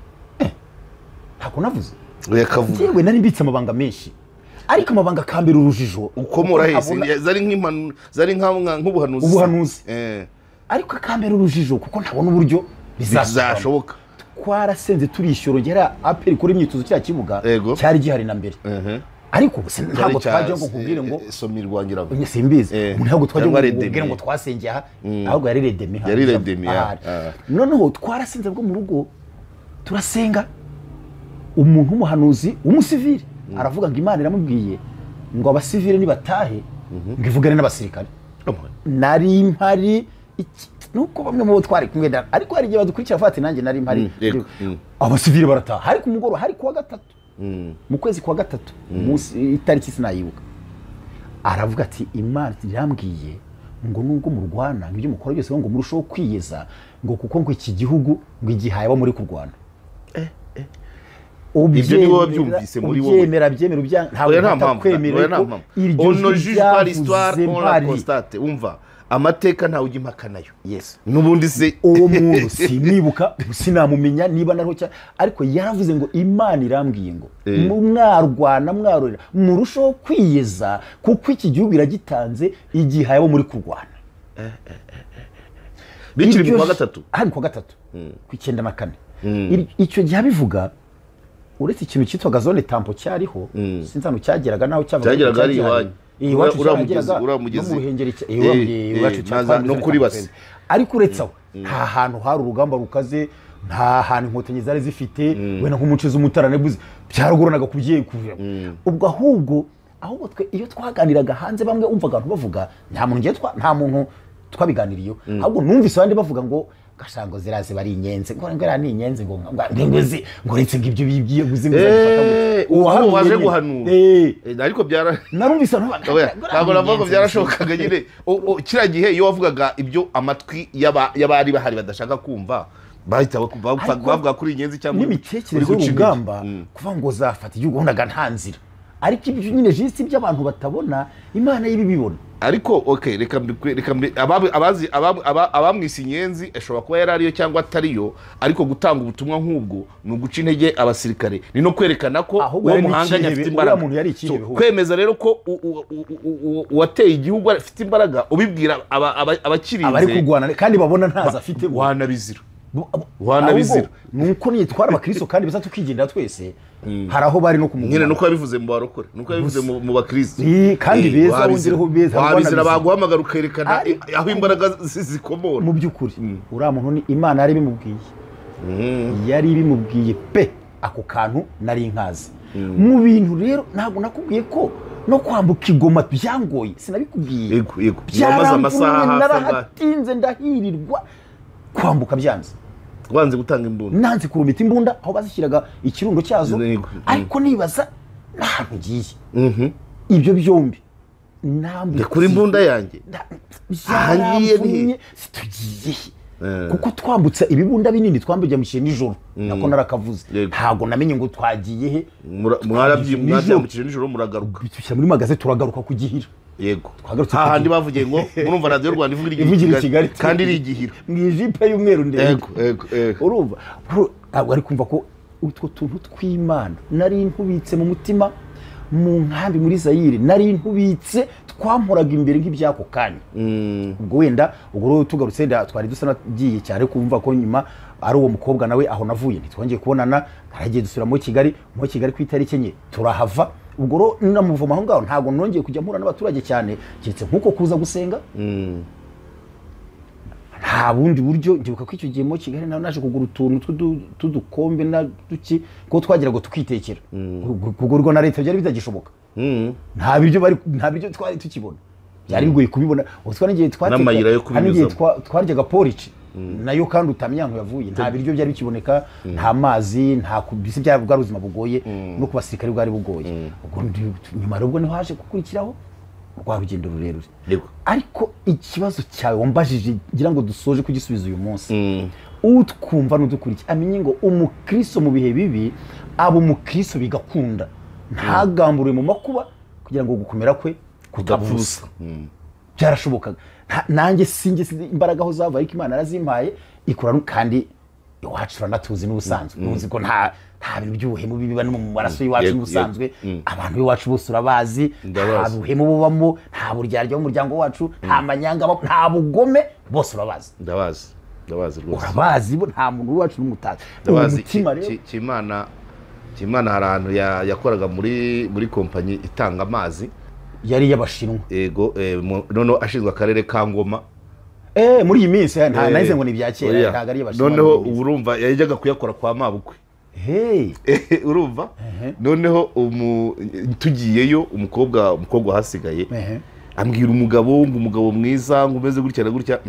Ntabwo navuze. Yewe nari mbitse amabanga menshi. Ariko amabanga kambera urujijo ukomora hese zari nk'impanu, zari nk'ubuhanuzi. Ubuhanuzi. Ariko akambera urujijo kuko ntabona uburyo bizashoboka. Twarasenze turishyura ngera aperi kuri imyitozo cya kibuga cyari gihari na mbere. Ariko ntabwo twajya ngo nkubwire ngo somirwa ngira ngo simbizi, ntabwo twajya ngo nkubwire ngo twasengeye aha, ahubwo yari redemi ha. Yari redemi ya. Noneho twarasenze bwo mu rugo turasenga, umuntu w'umuhanuzi w'umusivile aravuga ngo Imana iramubwiye ngo abasivile nibatahe ngo ivugane n'abasirikare. Nari mpari nuko bamwe mu bo twari kumwe ariko hari igihe badukurikira fati nanjye nari mpari. Abasivile barataha hari ku mugoroba, hari kuwa gatatu mu kwezi kwa gatatu umunsi itariki sinayibuka. Aravuga ati Imana irambwiye ngo nubwo murwana ibyo mukora byose ngo murushaho kwiyeza ngo kuko ngo iki gihugu ngo igihaye abo muri kurwana. Ibyo ni wowe byumvise muri wowe. Ubyemera byemera ubyanga ntabwo kwemera ko iryo on ne juge pas l'histoire, on la constate. Umva amateka ntawe ujya impaka nayo. Yes. Nubundi se uwo muntu sinibuka sinamumenya niba nariho cyane, ariko yaravuze ngo Imana irambwiye ngo mwarwana mwarorera murushaho kwiyeza kuko iki gihugu iragitanze igihaye abo muri kurwana. Bikiri mu kwa gatatu. Hari kwa gatatu ku 94. Icyo gihe abivuga uretse ikintu cyitwaga zone tampo cyariho, sinzi hano cyageraga naho cyavaga. Cyageraga ari iwanyu. Uramu ruhengeri iwacu no kuri base. Ariko uretse aho nta hantu hari urugamba rukaze, nta hantu inkotanyi zari zifite wenda nk'umuce z'umutarane buze byaragoranaga kubyiye kuvira. Ubwo ahubwo twe iyo twaganiraga hanze bamwe umvaga abantu bavuga nta muntu ngiye nta muntu twabiganiriyeho, ahubwo numvise abandi bavuga ngo gashango ziraze bari inyenze ngo ngara ni inyenze ngo ngo ngo retse ngo ibyo bibwiye guzi ngo zafata gute uwo waje guhanura. Ariko byara narumvise ntabwo navuga ngo byarashobokaga nyine. Kira gihe iyo wavugaga ibyo amatwi y'abari bahari badashaka kumva bahita bavuga kuri inyenzi cyangwa n'imitekerereze y'urugamba kuva ngo zafata igihugu ubonaga nta nzira. Ariko ibyo nyine jisi by'abantu batabona Imana y'ibibibona. Ariko okay, reka abazi abamwise inyenzi ashobora kuba yarariyo cyangwa atariyo, ariko gutanga ubutumwa nk'ubwo ni uguca intege abasirikare, ni no kwerekana ko uwo muhanganye afite imbaraga. Kwemeza rero ko uwateye igihugu afite imbaraga ubibwira abakirinze abari kurwana kandi babona ntaza afite, wanabizira wanabizira. Nuko nitwara abakristo kandi biza tukigendera twese hari aho bari no kumugura nyine, nuko yabivuze mu barokore, nuko yabivuze mu bakristo kandi beza wongereho beza wabizira baguhamagara ukerekana aho imbaraga zikomora. Mu by'ukuri uriya muntu ni Imana yari bimubwiye, yari bimubwiye pe ako kantu nari nkazi. Mu bintu rero ntabwo nakubwiye ko no kwambuka igoma byangoye, sinabikubwiye. Yego yego, wamaze amasaha narahatinze ndahirirwa kwambuka byanze. Wanze gutanga imbunda, nanze kurumita imbunda aho bazishyiraga ikirundo cyazo, ariko nibaza n'ahantu ngiye. Ibyo byombi Nambutse kuri imbunda yanjye ahangiye tugiye kuko twambutse ibibunda binini twambujya mu kintu nijoro nako narakavuze ntago namenye ngo twagiye he mwarabyambukije nijoro muragaruka bitushyira muri magaze turagaruka kugihira. Yego hahandi bavugiye ngo murumva Radio Rwanda ivugira i Kigali kandi iri igihira mu ijipe y'umweru ndende. Yego yego urumva ntabwo ari kumva ko utwo tuntu tw'Imana nari ntubitse mu mutima mu nkambi muri Zaire nari ntubitse twamporaga imbere nk'ibyako kanya. Ubwo wenda ubwo rero tugarutse twari dusa nagiye cyane kumva ko nyuma ari uwo mukobwa nawe aho navuye ntitwongeye kubonana, haragiye dusubira muri Kigali, muri Kigali ku itariki 4 turahava. Ubwo rero namuvoma aho ngaho ntago nongeye kujya mpura n'abaturage cyane keretse nkuko kuza gusenga. Nta bundi buryo ndibuka ko icyo gihe mu Kigali naho naje kugura utuntu tudukombe na duki ko twagira ngo tukitekera. Kugurwa na leta byari bitagishoboka. Nta biryo bari nta biryo twari tukibona. Byari bigoye kubibona. Utwa n'igihe twateka twaryaga porridge nayo kandi utamyanko yavuye. Nta biryo byari bikiboneka, nta mazi, nta kubisi byari bwari ubuzima bugoye no kubasirikare bwari bugoye. Ubwo nyuma rubwo niho haje gukurikiraho rwa rugendo rurerure. Ariko ikibazo cyawe wambajije ngira ngo dusoje kugisubiza uyu munsi. Utwumva n'udukurikiye amenye ngo umukristo mu bihe bibi abo umukristo bigakunda ntagambure mu makuba kugira ngo gukomera kwe kutavusa. Byarashobokaga. Nanjye sinjye imbaraga aho zava ariko Imana yarazimpaye ikora kandi iwacu turanatuzi n'ubusanzwe. Nuzi ko nta bintu by'ubuhemu biba no mu maraso y'iwacu n'ubusanzwe. Abantu b'iwacu bose urabazi, nta buhemu bubamo, nta buryarya mu muryango wacu, nta manyanga, nta bugome, bose urabazi. Ndabazi, ndabazi rwose. Urabazi bo nta muntu w'iwacu n'umutazi. Ndabazi Kimana hari ahantu yakoraga muri kompanyi itanga amazi yari y'abashinwa. Yego, noneho ashinzwe akarere ka Ngoma. Muri iyi minsi nta nahize ngo ni ibya kera ntago ari y'abashinwa. Noneho urumva yajyaga kuyakora kwa mabukwe. Urumva noneho tugiyeyo umukobwa hasigaye ambwira umugabo ngo umugabo mwiza ngo umeze gutya na gutya,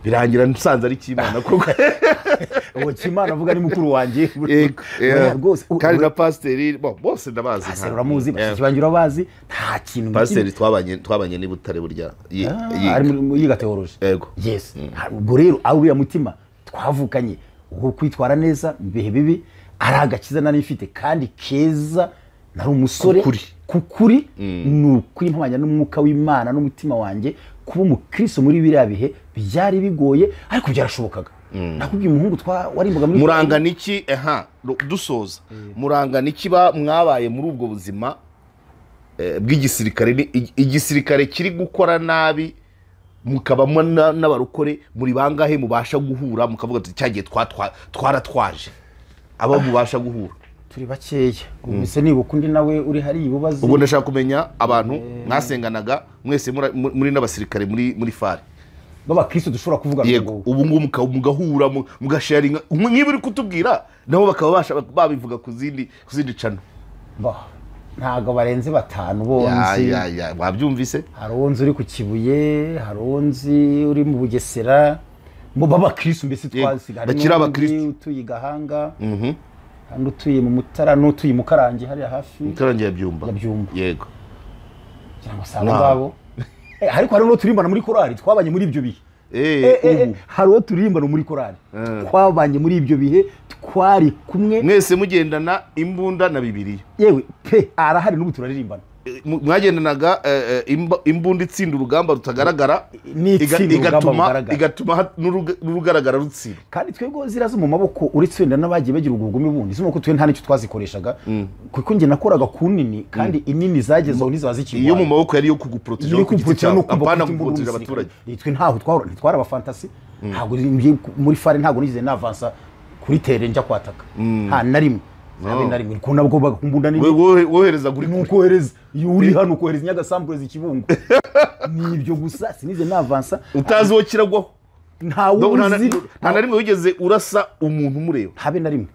birangira nsanze ari Kimana koko. Uwo Kimana avuga ni mukuru wanjye rwose kandi na pasiteri bose ndabazi. Pasiteri uramuzi, bashiki banjye urabazi, nta kintu. Pasiteri twabanye ni Butare burya yiga theology. Yego. Yes. Ubwo rero aho uriya mutima twavukanye uwo kwitwara neza mu bihe bibi ari agakiza nari mfite kandi keza, nari umusore kukuri ni ukuri mpamanya n'umwuka w'Imana n'umutima wanjye. Kuba umukristo muri biriya bihe byari bigoye ariko byarashobokaga. Nakubwiye umuhungu warimbaga muri murangana iki dusoza murangana iki mwabaye muri ubwo buzima bw'igisirikare, igisirikare kiri gukora nabi mukabamo n'abarokore muri bangahe mubasha guhura mukavuga ati cyagiye twaratwaje abo mubasha guhura? Turi bakeya. Ubise nibuka undi nawe uri hari ibubazo. Ubwo ndashaka kumenya abantu mwasenganaga mwese muri n'abasirikare muri fare b'abakristo dushobora kuvuga ngo ubu ngubu mugahura mugasharinga niba uri kutubwira nabo bakaba basha babivuga ku zindi cano. Ntago barenze 5 bonzi. Wabyumvise? Hari uwonzi uri ku Kibuye, hari uwonzi uri mu Bugesera, mu b'abakristo mbese twasiga bakiri abakristo utuye Gahanga. Hano utuye mu Mutara n'utuye mu Karangi hariya hafi. Mukarangi ya Byumba. Yego. Cyangwa se abo ngabo. Ariko hari uwo turimbana muri korali twabanye muri ibyo bihe. Hari uwo turimbana muri korali twabanye muri ibyo bihe twari kumwe. Mwese mugendana imbunda na Bibiliya. Yewe pe arahari n'ubu turaririmbana. Mwagendanaga imbunda itsinda urugamba rutagaragara igatuma n'urugaragara rutsinda. Kandi twebwe zira zo mu maboko uretse wenda n'abagiye bagira ubugome bundi zo maboko twe nta nicyo twazikoreshaga kuko njye nakoraga ku nini kandi inini zagezeho ntiziba zikirwana. Iyo mu maboko yari yo kuguproteja no apana kuguproteja abaturage. Twe ntaho twara abafantasi ntabwo muri fare ntabwo nigeze navansa kuri tere njya kwataka nta na rimwe. Wohereza kuri nukohereza uri hano ukohereza Nyagasambu Kibungo nibyo gusa sinize navansa utazi wo kiragwaho nta wuzi nta na rimwe wigeze urasa umuntu umureba habe na rimwe.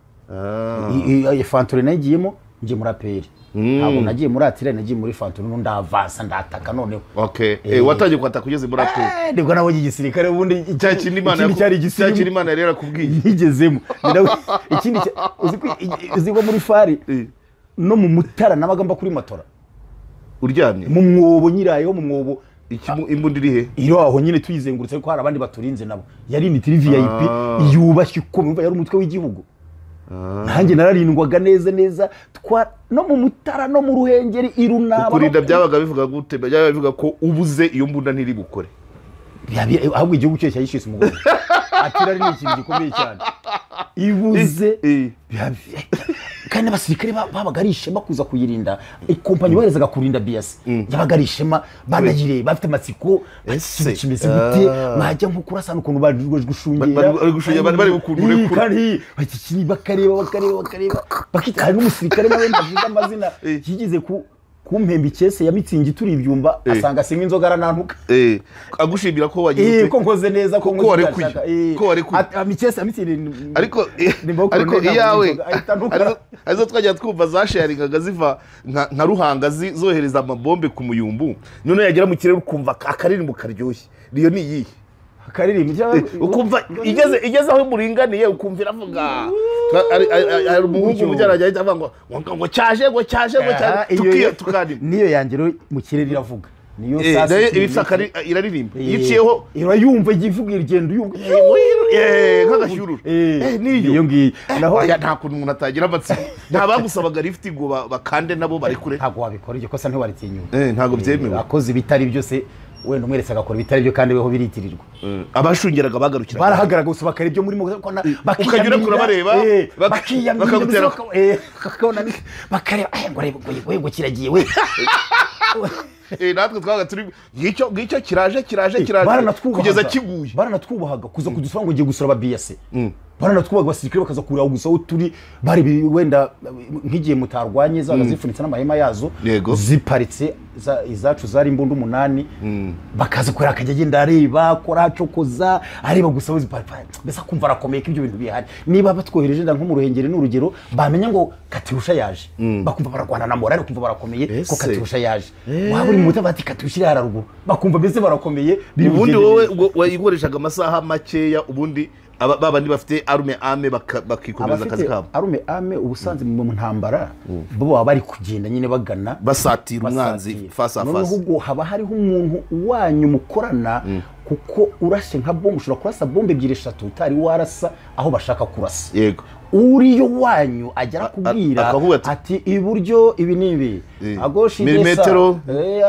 Fantore nagiyemo ngiye muri APR ntabwo nagiye muri atire nagiye muri fantore no ndavansa ndataka noneho. Okay, watangiye kwataka ugeze muri APR nibwo nabonye igisirikare ubundi cya kintu Imana yari yarakubwiye yigezemo. Ikindi uzi ko muri fari no mu Mutara nabaga mba kuri matora Uryamye mu mwobo, nyirayeho mu mwobo. Imbunda iri he? Iri aho nyine tuyizengurutse, ariko hari abandi baturinze nabo. Yari initiri VIP yubashye ukomeye, yari umutwe w'igihugu. Nanjye nararindwaga neza neza, no mu Mutara no mu Ruhengeri irunaba. Kurinda byabaga bivuga gute? Byabaga bivuga ko ubuze iyo mbunda ntiri bukore. Ahubwo igihugu cyo cyayishise umugore. Ati rari ni ikintu gikomeye cyane. Ibuze kandi abasirikare babaga ari ishema kuza kuyirinda. Ikompanyi boherezaga kurinda BS yabaga ari ishema, banayireba bafite amatsiko, kimeze gute, mwajya nko kurasana ukuntu bari gushungera, bari gukuntu kandi bakareba bakareba bakita. Hari n'umusirikare nawe ndavuga amazina yigeze ku kumpemba ikese ya mitsingi turi ibyumba, asanga sinywa inzoga aranantuka. Agushimira ko wagize ko nkoze neza, ko nkoze ko wari kuye amikese ya mitsingi. Ariko iyawe arizo twajya twumva zasharingaga ziva nka Ruhanga zohereza amabombe ku muyumbu, none yagera mu kirere ukumva akaririmbo karyoshye. Niyo ni iyihe akaririmbo? Ukumva igeze aho muringaniye, ukumva iravuga. Hari umuhungu mubyarajya ahita avuga ngo cyaje ngo cyaje ngo cyaje, tukiye tukarima. Niyo yanjye rero mu kirere iravuga. Niyo sasa ibifaka iraririmba, yiciyeho irayumva, igivuga irigenda uyumva nk'agashyururu. Niyo ngiyo. Naho nta kuntu umuntu atagira amatsiko. Nta bagusabaga lift ngo bakande nabo bari kure. Ntabwo wabikora iryo kosa, ntiwaritinyuka. Ntabwo byemewe. Akoze ibitari byose wenda umweretse agakora ibitari byo, kandi weho biritirirwa. Abashungeraga bagarukira barahagaraga gusa bakara ibyo murimo, ukanyura kurabareba, bakiyamira, bakareba ngo reba ngo kiragiye we. Natwe twabaga turi ngicyo kiraje kiraje kiraje kugeza kiguye. Baranatwubahaga kuza kudusura ngo ngiye gusura aba BS. Baranatwubahaga abasirikare bakaza kureba gusa aho turi, bari wenda nk'igihe mutarwanye zabaga zifunitse n'amahema yazo ziparitse, izacu zari imbunda 8, bakaza kureba akajya agenda areba akora acokoza areba gusa aho ziparitse, mbese akumva arakomeye ko ibyo bintu bihari. Niba batwohereje nda nko mu Ruhengeri n'urugero, bamenya ngo Katyusha yaje, bakumva bararwana na morale, kumva barakomeye ko Katyusha yaje. Waba uri mu bati Katyusha iri haruguru, bakumva mbese barakomeye. Ubundi wowe wayikoreshaga amasaha makeya, ubundi babandi bafite arme ame bakikomeza akazi kabo. Arme ame ubusanzwe mu ntambara bo baba bari kugenda nyine bagana basatira umwanzi face à face. Noneho haba hariho umuntu wanyu mukorana, kuko urashe nka bombe ushobora kurasa bombe 2 3 utari warasa aho bashaka kurasa. Yego. Uriyo wanyu agera kubwira ati iburyo ibi nibi, agoshi desa,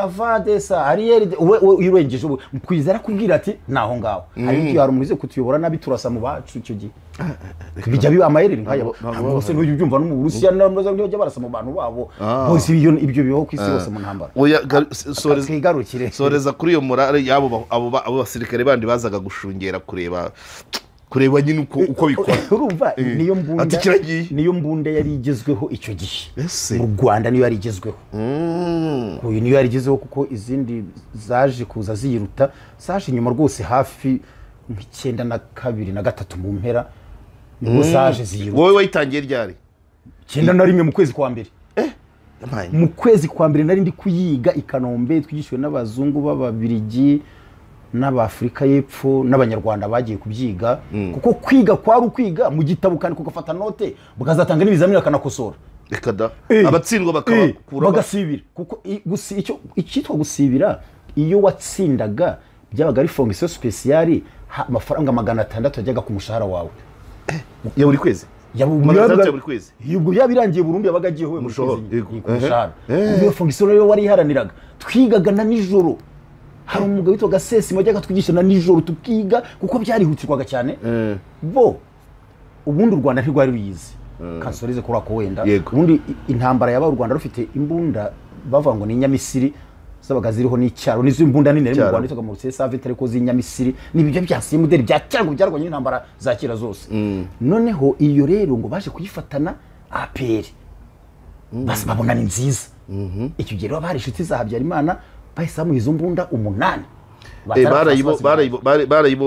ava desa, arrière, we urengeje kwizera kubwira ati naho ngaho. Hari icyo hari umuze kutuyobora nabi turasa mu bacu icyo gihe. Bijya biba amayeri nkaya bose n'uyu byumva no mu Burusiya n'abajya barasa mu bantu babo bose, ibyo bibaho ku isi hose mu ntambara. Oya twigarukire soreza kuri iyo morale yabo abo basirikare bandi bazaga gushungera kureba nyine uko bikora. Urumva niyo mbunda, niyo mbunda yari igezweho icyo gihe mu Rwanda, niyo yari igezweho. Uyu niyo yari igezweho kuko izindi zaje kuza ziyiruta, zaje inyuma rwose hafi nk'icyenda na 2 na 3 mu mpera nibwo zaje ziyiruta. Wowe wayitangiye ryari? 91 mu kwezi kwa mbere. Mu kwezi kwa mbere nari ndi kuyiga i Kanombe, twigishijwe n'abazungu b'Ababirigi n'Abafrika y'Epfo n'Abanyarwanda bagiye kubyiga, kuko kwiga kwari ukwiga mu gitabo kandi kugafata note bukazatanga n'ibizamini akanakosora. Reka da. Abatsindwa bakabakura bagasibira, kuko icyo icyitwa gusibira iyo watsindaga byabaga ari fonction spéciale, amafaranga 600 yajyaga ku mushahara wawe ya buri kwezi. Ya buri kwezi. Ubwo byabirangiye burundu yabaga agiye howe ku mushahara. Iyo fonction rero wari iharaniraga, twigaga na nijoro. Hari umugabo witwaga Sesi wajyaga twigisha na nijoro tukiga kuko byarihutirwaga cyane. Bo ubundi u Rwanda ntirwari ruyizi. Kansorize kuri ako wenda. Ubundi intambara yabaye u Rwanda rufite imbunda bavuga ngo ni Inyamisiri zabaga ziriho n'icyaro, nizo imbunda nini mu Rwanda yitwaga mu Rusesave ariko z'inyamisiri nibyo bya simuderi bya cyangwa byarwanye intambara za kera zose. Noneho iyo rero ngo baje kuyifatana APR. Basi babona ni nziza. Icyo gihe rero bari inshuti za Habyarimana bahise bamuha izo mbunda 8.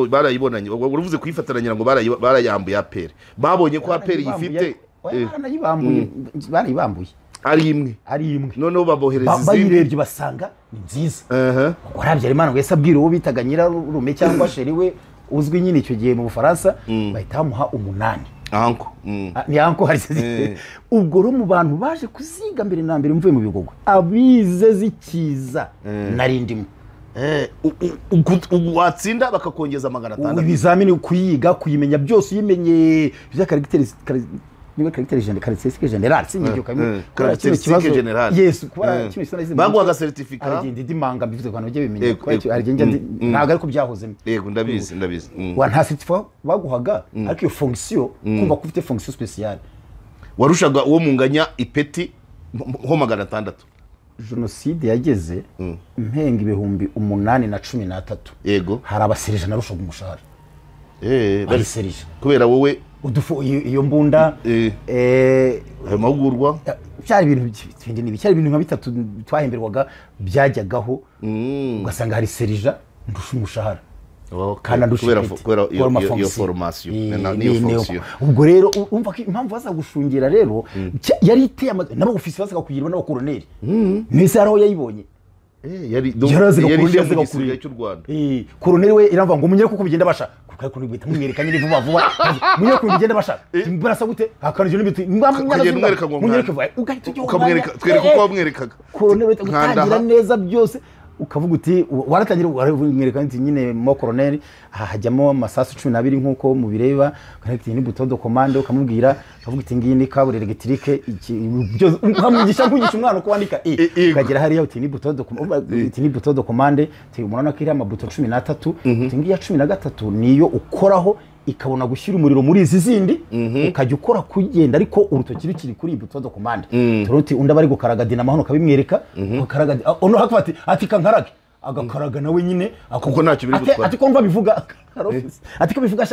Barayibonanye. Uruvuze kuyifatanira ngo barayambuye APR. Babonye ko APR yifite. Barayibambuye. Ari imwe. Noneho babohereza izindi. Bayirebye basanga ni nziza. Ubwo Habyarimana ngo yese abwira uwo bitaga nyirarume cyangwa sheri we uzwi nyine icyo gihe mu Bufaransa, bahita bamuha 8. Anko ni anko hari. Ubwo rero mu bantu baje kuziga mbere na mbere mvuye mu Bigogwe, abize zikiza nari ndimo. Watsinda bakakongeza 600. Ibizamini kuyiga kuyimenya byose uyimenye bya caractéristique générale sinigyo kamwe caractéristique générale. Yes, kuba kino kisana baguhaga certificat aragenda idimanga mbivuze abantu bajye bimenya ko aragenda ntago ariko byahozemo. Yego ndabizi ndabizi. Wa nta certificat baguhaga ariko iyo fonction kumva ko ufite fonction spéciale warushaga uwo munganya ipeti ho 600. Jenoside yageze mpenga 8013. Yego hari abaserije narushaga umushahara. Bari serije kubera wowe udufu iyo mbunda ayo mahugurwa cyari ibintu bindi cyari ibintu nka bitatu twahemberwaga byajyagaho, ugasanga hari serija ndusha umushahara kandi ndusha kubera iyo formation niyo fonction. Ubwo rero umva ko impamvu baza gushungira rero yari iteye n'aba ofisi bazaga kugirwa n'abakoroneri nese haraho yayibonye. Yari yari cy'u Rwanda. Koroneri we iramva ngo munyere kuko bigenda basha kuko ni guhita mumwereka nyine vuba vuba munyere kuko bigenda basha barasa gute hakanije n'ibiti munyereka ugahita ujya ukamwereka twereka uko wamwerekaga koroneri we utangira neza byose ukavuga uti waratangira uramwereka nti nyine mo koroneri hajyamo amasasu 12 nkuko mubireba connect ni bouton de commande ukamubwira ukavuga uti ngiyi ni câble électrique byose ukamwigisha nkugisha umwana uko wandika ukagera hariya uti ni bouton de commande uti ni bouton de commande uti umunana kiri amabuto 13 uti ngiyi ya 13 niyo ukoraho ikabona gushyira umuriro muri izi zindi ukajya ukora kugenda ariko urutoki rukiri kuri bouton de commande turuti undi bari gukaraga dinamo hano kabimwereka ukaraga ono hakafati ati kankarage agakaraga nawe nyine kuko ntacyo biri gutwara ati ko bivuga ati ko bivuga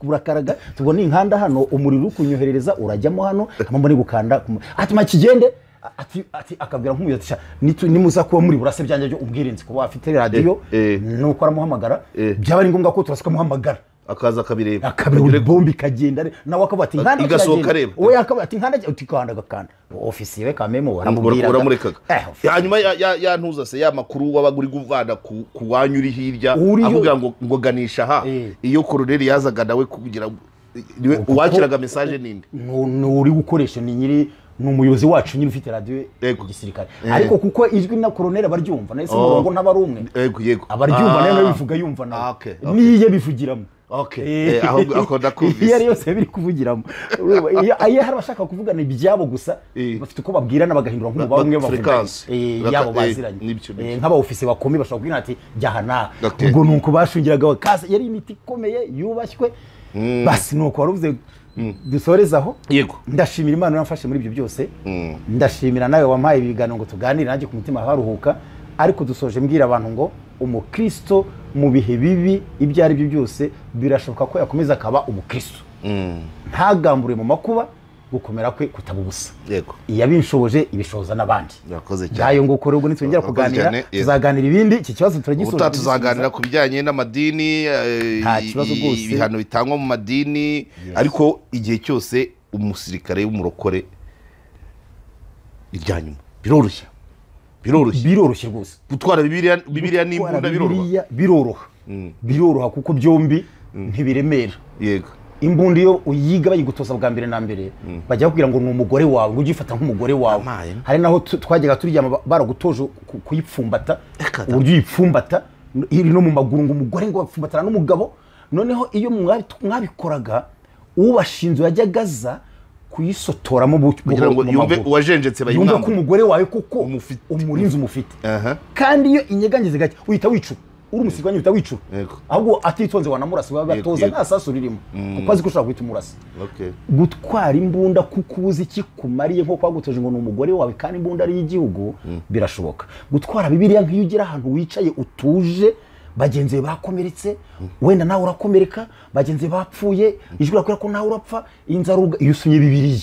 turakaraga tubona inkanda hano umuriro ukunyoherereza urajyamo hano amambo ni gukanda ati makigende ati ati akabwira nk'umuyobozi ati nimuza kuba muri burase byanjye byo ubwirinzi kuba afite radio nuko aramuhamagara byaba ari ngombwa ko turasuka muhamagara akaza akabireba akabireba bombi kagenda nawe akavuga ati nkanda igasohoka areba we akavuga ati nkanda utikanda gakanda ofisiye we kamemo baramubwira uramurekaga. Hanyuma ya ntuza se ya makuru wabaga uri guvana ku wanyu uri hirya avuga ngo ganisha ha iyo koroneri yazaga nawe kugira uwakiraga message ninde uri gukoresha ni nyiri ni umuyobozi wacu nyine ufite radio igisirikare ariko kuko ijwi na koroneri abaryumva nahise umurongo ntabari umwe yego abaryumva nayo bivuga yumva nawe niye bivugiramo. Okay. Aho ndakumvise. Iyo yose biri kuvugiramo. Iyo hari abashaka kuvugana ibyabo gusa bafite uko babwirana bagahindura nk'umubare umwe bavuga. Yabo baziranye. Nk'aba ofisi bakomeye bashobora kubwira ati jya hana. Ubwo nuko bashungiraga bakaza yari imiti ikomeye yubashywe. Basi nuko waruvuze dusoreza aho. Yego. Ndashimira Imana yamfashe muri ibyo byose. Ndashimira nawe wampaye ibiganiro ngo tuganire nanjye ku mutima haruhuka ariko dusoje mbwira abantu ngo umukristo mu bihe bibi ibyo ari byo byose birashoboka ko yakomeza akaba umukristo ntagambure mu makuba gukomera kwe kutaba ubusa. Yego iyabinshoboje ibishoza n'abandi. Yakoze cyane ngayo ngo rero nitwongera kuganira tuzaganira ibindi iki kibazo turagisoza tuzaganira ku bijyanye n'amadini ibihano bitangwa mu madini ariko igihe cyose umusirikare w'umurokore iryanyuma biroroshye biroroshye rwose gutwara bibiliya n'imbunda biroroha biroroha biroroha kuko byombi ntibiremera. Yego imbunda iyo uyiga bayigutoza bwa mbere na mbere bajya bakubwira ngo ni umugore wawe ngo ujye ufata nk'umugore wawe. Hari naho twajyaga turyama baragutoje kuyipfumbata uburyo uyipfumbata iri no mu maguru ngo umugore ngo bapfumbatana n'umugabo. Noneho iyo mwabikoraga ubashinzwe yajyaga aza kuyisotoramo kugira ngo yumve uwajenjetse bayimwambure yumve ko umugore wawe kuko umurinzi umufite. Kandi iyo inyegangize gake uhita wicura uri umusirikare uhita wicura ahubwo atitonze wanamurasa batoza nta sasu ririmo kuko azi ko ushobora guhita umurasa. Gutwara imbunda kuko uzi iki kumariye nko kwagutoje ngo ni umugore wawe kandi imbunda ari y'igihugu birashoboka. Gutwara bibiliya nk'iyo ugera ahantu wicaye utuje bagenzi bakomeretse wenda nawe urakomereka bagenzi bapfuye ijwi rakwira ko nawe urapfa inzara iyo usomye bibiliya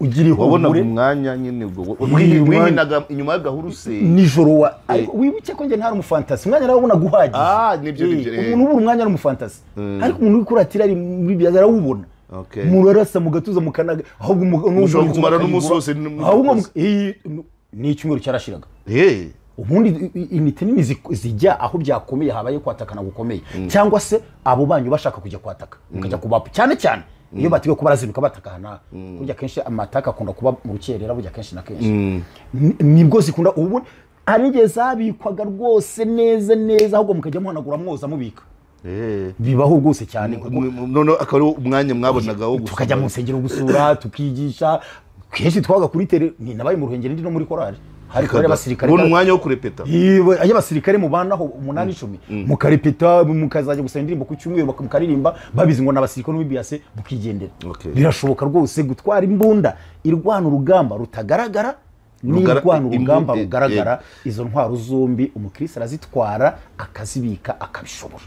ugira ihumure wabona umwanya nyine ubwo wihinaga inyuma y'agahuru se nijoro wibuke ko nge ntari umufantasi umwanya narawubona guhagije nibyo umuntu ubura umwanya ari umufantasi ariko umuntu uri kuratira ari muri byaza arawubona murarasa mu gatuza mukanaga ahubwo ushobora kumara n'umunsi wose ahubwo ni icyumweru cyarashiraga ubundi imiti nini zijya aho byakomeye habaye kwatakana gukomeye cyangwa se abo banyu bashaka kujya kwataka mukajya kubapa cyane cyane Iyo batiwe kuba barazinduka batakana, burya kenshi amataka akunda kuba mu rukerera, burya kenshi na kenshi nibwo zikunda. Ubu hari igihe zabikwaga rwose neza neza, ahubwo mukajya muhanagura mwoza mubika. Bibaho rwose cyane. None akaba ari umwanya mwabonaga wo tukajya mu nsengero gusura, tukigisha. Kenshi twaga kuri tele, ni nabaye mu Ruhengeri ndi no muri korali. Hari korali y'abasirikare. Ubona umwanya wo kurepeta. Iyo abasirikare mubanaho 8 10 mukarepeta, mukazajya gusenga indirimbo ku cyumweru mukaririmba babizi ngo n'abasirikare n'ubiyase bukigendera. Birashoboka rwose gutwara imbunda irwana urugamba rutagaragara n'irwana urugamba rugaragara. Izo ntwaro zombi umukristo arazitwara akazibika akabishobora.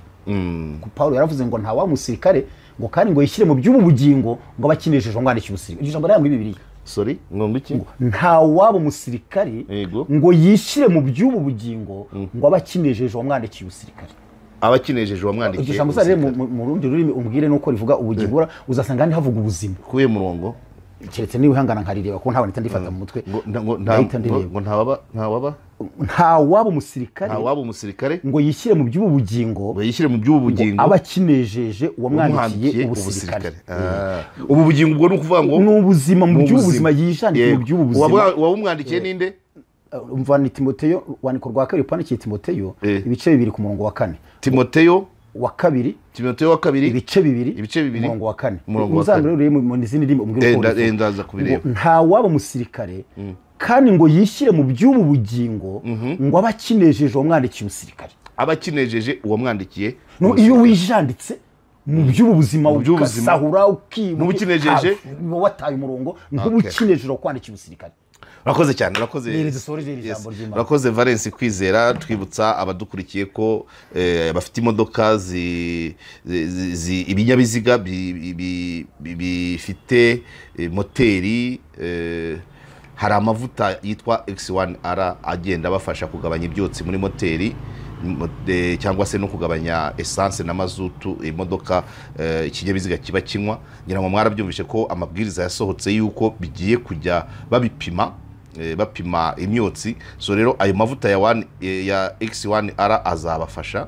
Paulo yaravuze ngo nta wa musirikare ngo kandi ngo yishyire mu by'ubu bugingo ngo abakinesheje umwandikiye ubusirikare. Ijambo rya muri Bibiliya. Sorry, ngo iki? Nta waba umusirikare ngo yishyire mu by'ubu bugingo ngo abakinejeje umwandikiye ubusirikare. Abakinejeje uwamwandikiye. Ijambo uzarebe mu rundi rurimi umbwire nuko rivuga ubugingo, uzasanga kandi havuga ubuzima. Kuye murongo keretse niba uhangana nkarireba ko ntabwo ndifata mu mutwe. Ngo nta waba umusirikare ngo yishyire mu by'ubu bugingo, ngo yishyire mu by'ubu bugingo abakinejeje uwamwandikiye ubusirikare. Ubu bugingo ubwo ni ukuvuga ngo ni ubuzima mu by'ubuzima yijandike mu by'ubu buzima. Uwamwandikiye ninde? Umva ni Timoteyo, wandiko rwa kabiri pandikiye Timoteyo ibice 2 ku murongo wa 4. Timoteyo wa kabiri, Timoteyo wa kabiri ibice 2 umurongo wa 4. Uzambere uri mu izindi ndimi umbwire uko ndaza kubireba. Nta waba umusirikare kandi ngo yishyire mu by'ubu bugingo ngo abakinejeje uwamwandikiye ubusirikare. Abakinejeje uwamwandikiye. Iyo wijanditse mu by'ubu buzima ukasahura ukiba n'ubukinejeje wataye umurongo, nk'ubukinejeje ukwandikiye ubusirikare. Urakoze cyane, urakoze. Urakoze Valens Kwizera. Twibutsa abadukurikiye ko bafite imodoka ibinyabiziga bifite moteri, hari amavuta yitwa X1R agenda abafasha kugabanya ibyotsi muri moteri cyangwa se no kugabanya essence na mazutu imodoka ikinyabiziga kiba kinywa. Ngira ngo mwarabyumvishe ko amabwiriza yasohotse yuko bigiye kujya babipima, bapima imyotsi. So rero ayo mavuta ya X1R azabafasha,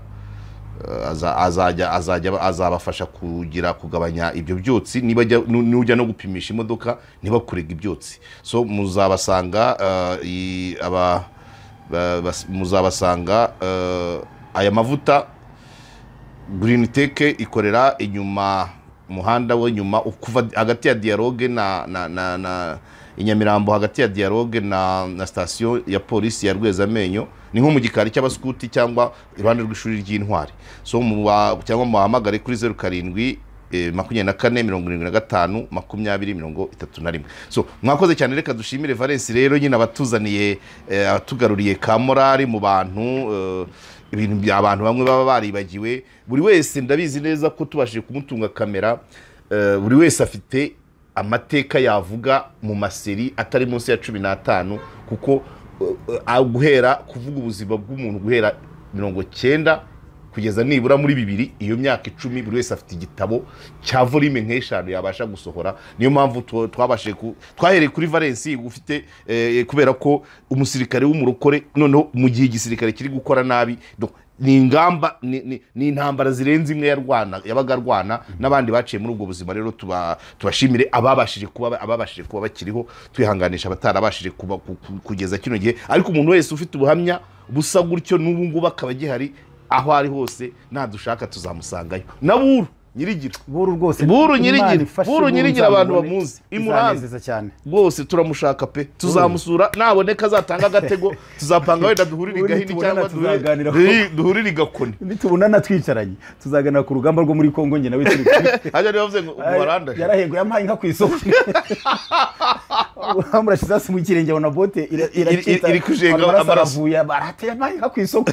azajya azabafasha kugira kugabanya ibyo byotsi. Niba nujya no gupimisha imodoka ntibakurega ibyotsi. So muzabasanga muzabasanga aya mavuta. Green Tech ikorera inyuma muhanda we nyuma kuva hagati ya Dialogue na Inyamirambo, hagati ya Dialogue na station ya polisi ya Rwezamenyo, ni nko mu gikari cy'abaskuti cyangwa iruhande rw'ishuri ry'Intwari. So cyangwa muhamagare kuri 07 24 75 20 31. So mwakoze cyane, reka dushimire Valens rero nyine abatuzaniye, abatugaruriye ka morali mu bantu, ibintu by'abantu bamwe baba baribagiwe. Buri wese ndabizi neza ko tubashije kumutunga kamera, buri wese afite amateka yavuga mu maseri atari munsi ya 15, kuko guhera kuvuga ubuzima bw'umuntu guhera 90 kugeza nibura muri 2000, iyo myaka 10 buri wese afite igitabo cya volume nk'eshanu yabasha gusohora. Niyo mpamvu twabashije twahereye kuri Valens ufite kubera ko umusirikare w'umurokore noneho mu gihe igisirikare kiri gukora nabi, ni ingamba ni intambara zirenze imwe yarwana yabaga arwana n'abandi baciye muri ubwo buzima. Rero tubashimire ababashije kuba bakiriho, twihanganisha abatarabashije kuba kugeza kino gihe. Ariko umuntu wese ufite ubuhamya busa gutyo n'ubu ngubu akaba gihari aho ari hose, nadushaka tuzamusangayo. Na Buru Nyirigira, Buru rwose, Buru Nyirigira, Buru Nyirigira abantu bamuzi imuranze cyane rwose, turamushaka pe, tuzamusura naboneka azatanga agatego, tuzapanga wenda duhurire Gahini cyangwa duhurire Gakoni. Nitubonana twicaranye tuzaganira ku rugamba rwo muri Kongo nge nawe turi. Hajya nibavuze ngo warandashe yarahenguye yampaye inka ku isoko. Amurashize hasi mu kirenge abona bote iri kujenga amaraso, barateye yampaye inka ku isoko.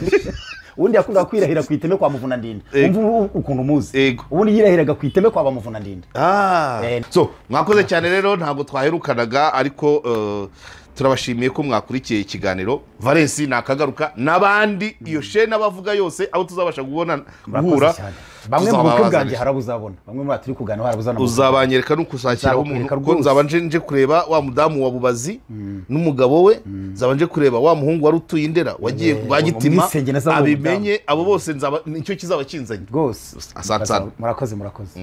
Ubundi yakundaga kwirahira ku iteme kwa Muvunandinda. Umva ukuntu muzi. Ubundi yirahiraga ku iteme kwa Muvunandinda. So mwakoze cyane rero, ntabwo twaherukanaga ariko turabashimiye ko mwakurikiye ikiganiro. Valens nakagaruka n'abandi iyo shene abavuga yose abo tuzabasha kubona guhura. Bamwe mu bukwe bwanjye harabuzabona, bamwe muri turi kuganira harabuzana. Uzabanyereka nukusakira umuntu ko nzaba nje kureba wa mudamu wa Bubazi n'umugabo we, nzaba nje kureba wa muhungu wari utuye Indera wagiye bagitima abimenye, abo bose nzaba nicyo kizaba kinzanye rwose. Murakoze, murakoze.